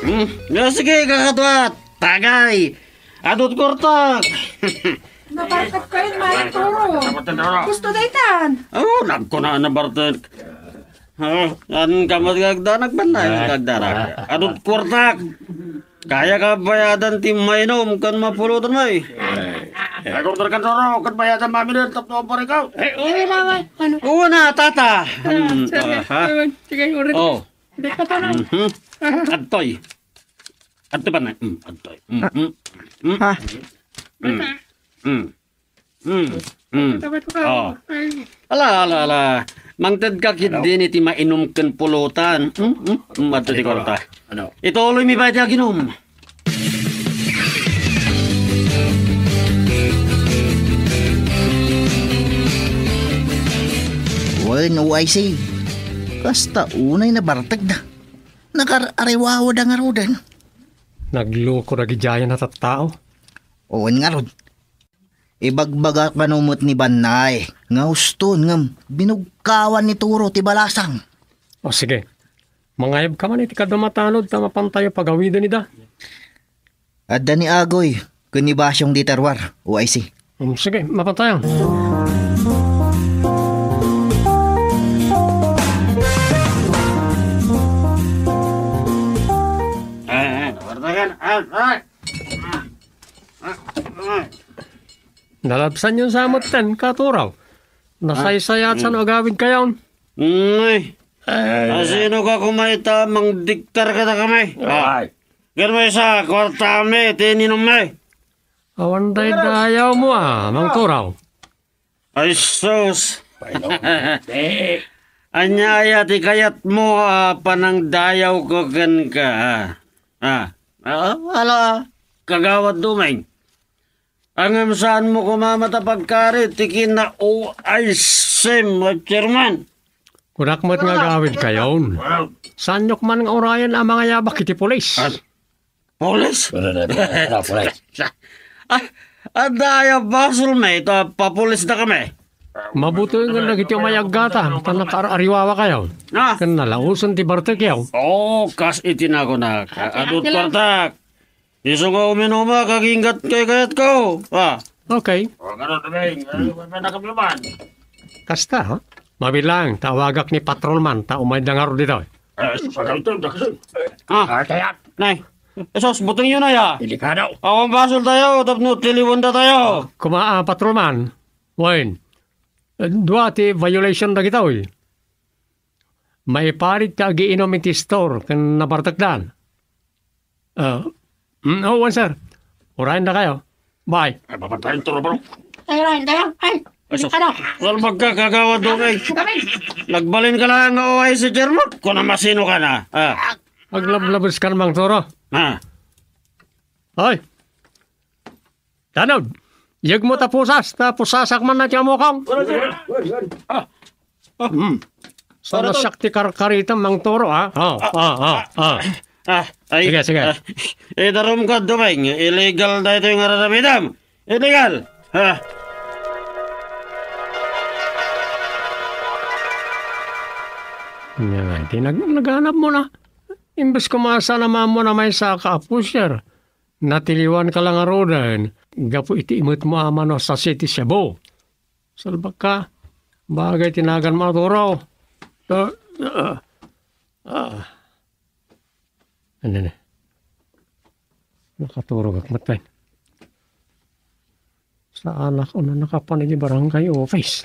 Hmm, ya, sige, kakatuat. Tagay. Adut kuartak. Nabarkat kayon, Maestro. Gusto daytan. Oh, nagkuna na bartek. Oh, an kamat kagda, nagbanay kagda. Adut kuartak. Kaya ka bayadan ti mainom kan mapulutan, may. Ay, order kan Roro, kan bayadan mamiden, tapno ang pare ko. Eh, oo na, ano? Oo na, tata. Ah, Hmm, sir, aha. Sige, order. Oh. Hindi ka to na. Mhm. Adtoy. Adtoy pa na. Mm, adtoy. Mm, mm, mm. Ha? Mm. Mm. Mm. Mm. Tapos ko, Oh. Ay. Ala, ala, ala. Mangted ka kit din iti mainum ken pulutan. Mm, mm, mm, adto ti kwarta. Ano? Ituloy mi pay ti aginum. Wen, O I C. Kasta unay nabartekda. Nakar-ariwawada ngaruden. Nagloko dagidiay a tattao. Wen ngarud. Ibagbaga kano met ni Bannay nga uston ngem binugkawan ni Turo ti balasang. O sige, mangayabka man iti kadumatanod ta mapantayo pagawiden ida. Adda ni Agoy ken ni Basiong dita ruar, O I C. Um, sige, mapantayan. Ay, ay, nawartagan. Ay, ay. Nalabsan yon sa met ten, Katuraw. Nasaysayaat san agawid kayon. Ay. Asino ka kumay ta mangdiktar kadakami? Ah. Ay. Ken maysa, kwartami, ti ininummi. Awan daydayaw mo, ah, Mang Turaw. Ay, sus. Ania aya ti kayat mo, ah, panangdayaw ko kenka, ah? Ah, ah, ala, Kagawad Dumeng. Ngem saan mo koma met a pagkari ti kina-O I C mo, Chairman? Kunak met nga agawid kayon. Saanyok man nga urayen a mangayabak iti pulis. Ah, pulis? Ano, ano, ano, ano, pulis? Ah, adda aya basolmi ta papulisdakami? Mabuti nga dagiti umayaggata, ta nakaar-ariwawa kayo. Ah. Ken nalaosen ti bartekyo. Oh, kas iti nakunak. Adut kwartak. Isu nga uminumak, aginggat kay kayatko. Ah. Okay. O, ganun, Dumeng. Ano, may panakablaman. Kasta, ha? Mabilang, tawagak ni patrolman, ta umayda ngarud ditoy. Eh, sus, agawid tayo, Jackson. Ah. Ah, kaya. Nay. Esos, buteng yun, ay, ah. Delikado. Awan basoltayo, tapno tiliwanda tayo. Kuma, ah, patrolman. Wayne. Eh, dua ti violation dagitoy. Maiparit ti agiinom iti store ken nabartekdan. Ah, mm, oo, sir. Urayen dakayo. Bye. Ay, papantayan to, bro. Ay, ay, ay, ay. Ay, sus. Ano? Salbag ka, Kagawad Dumeng. Kami. Nagbalin ka lang nga O I C, Chairman. Kuna masino ka na. Ah. Aglablabes ka namang toro. Ah. Hoy. Tanod. Iyeg mo ta pusas, ta pusasak man na ti amokong. Ah. Ah. Hmm. Sana siak ti karkaritam, Mang Toro, ha? Ah, ah, ah, ah. Ah, ay, Sige, sige. Ah, idarum ka, Dumeng. Illegal daytoy nga raramidam. Illegal. Ha? Nya, ti nag-, naganap mo na. Imbes kumasa naman mo na may saka a pusher. Natiliwan ka lang ngaruden, gapu iti imet mo a mano sa City Cebu. Salbak ka, bagay ti nagan mo a turaw. Ah, ah, ah. Ano na? Nakaturog ak met, pen. Saanak, ano, nakapan iti barangay office.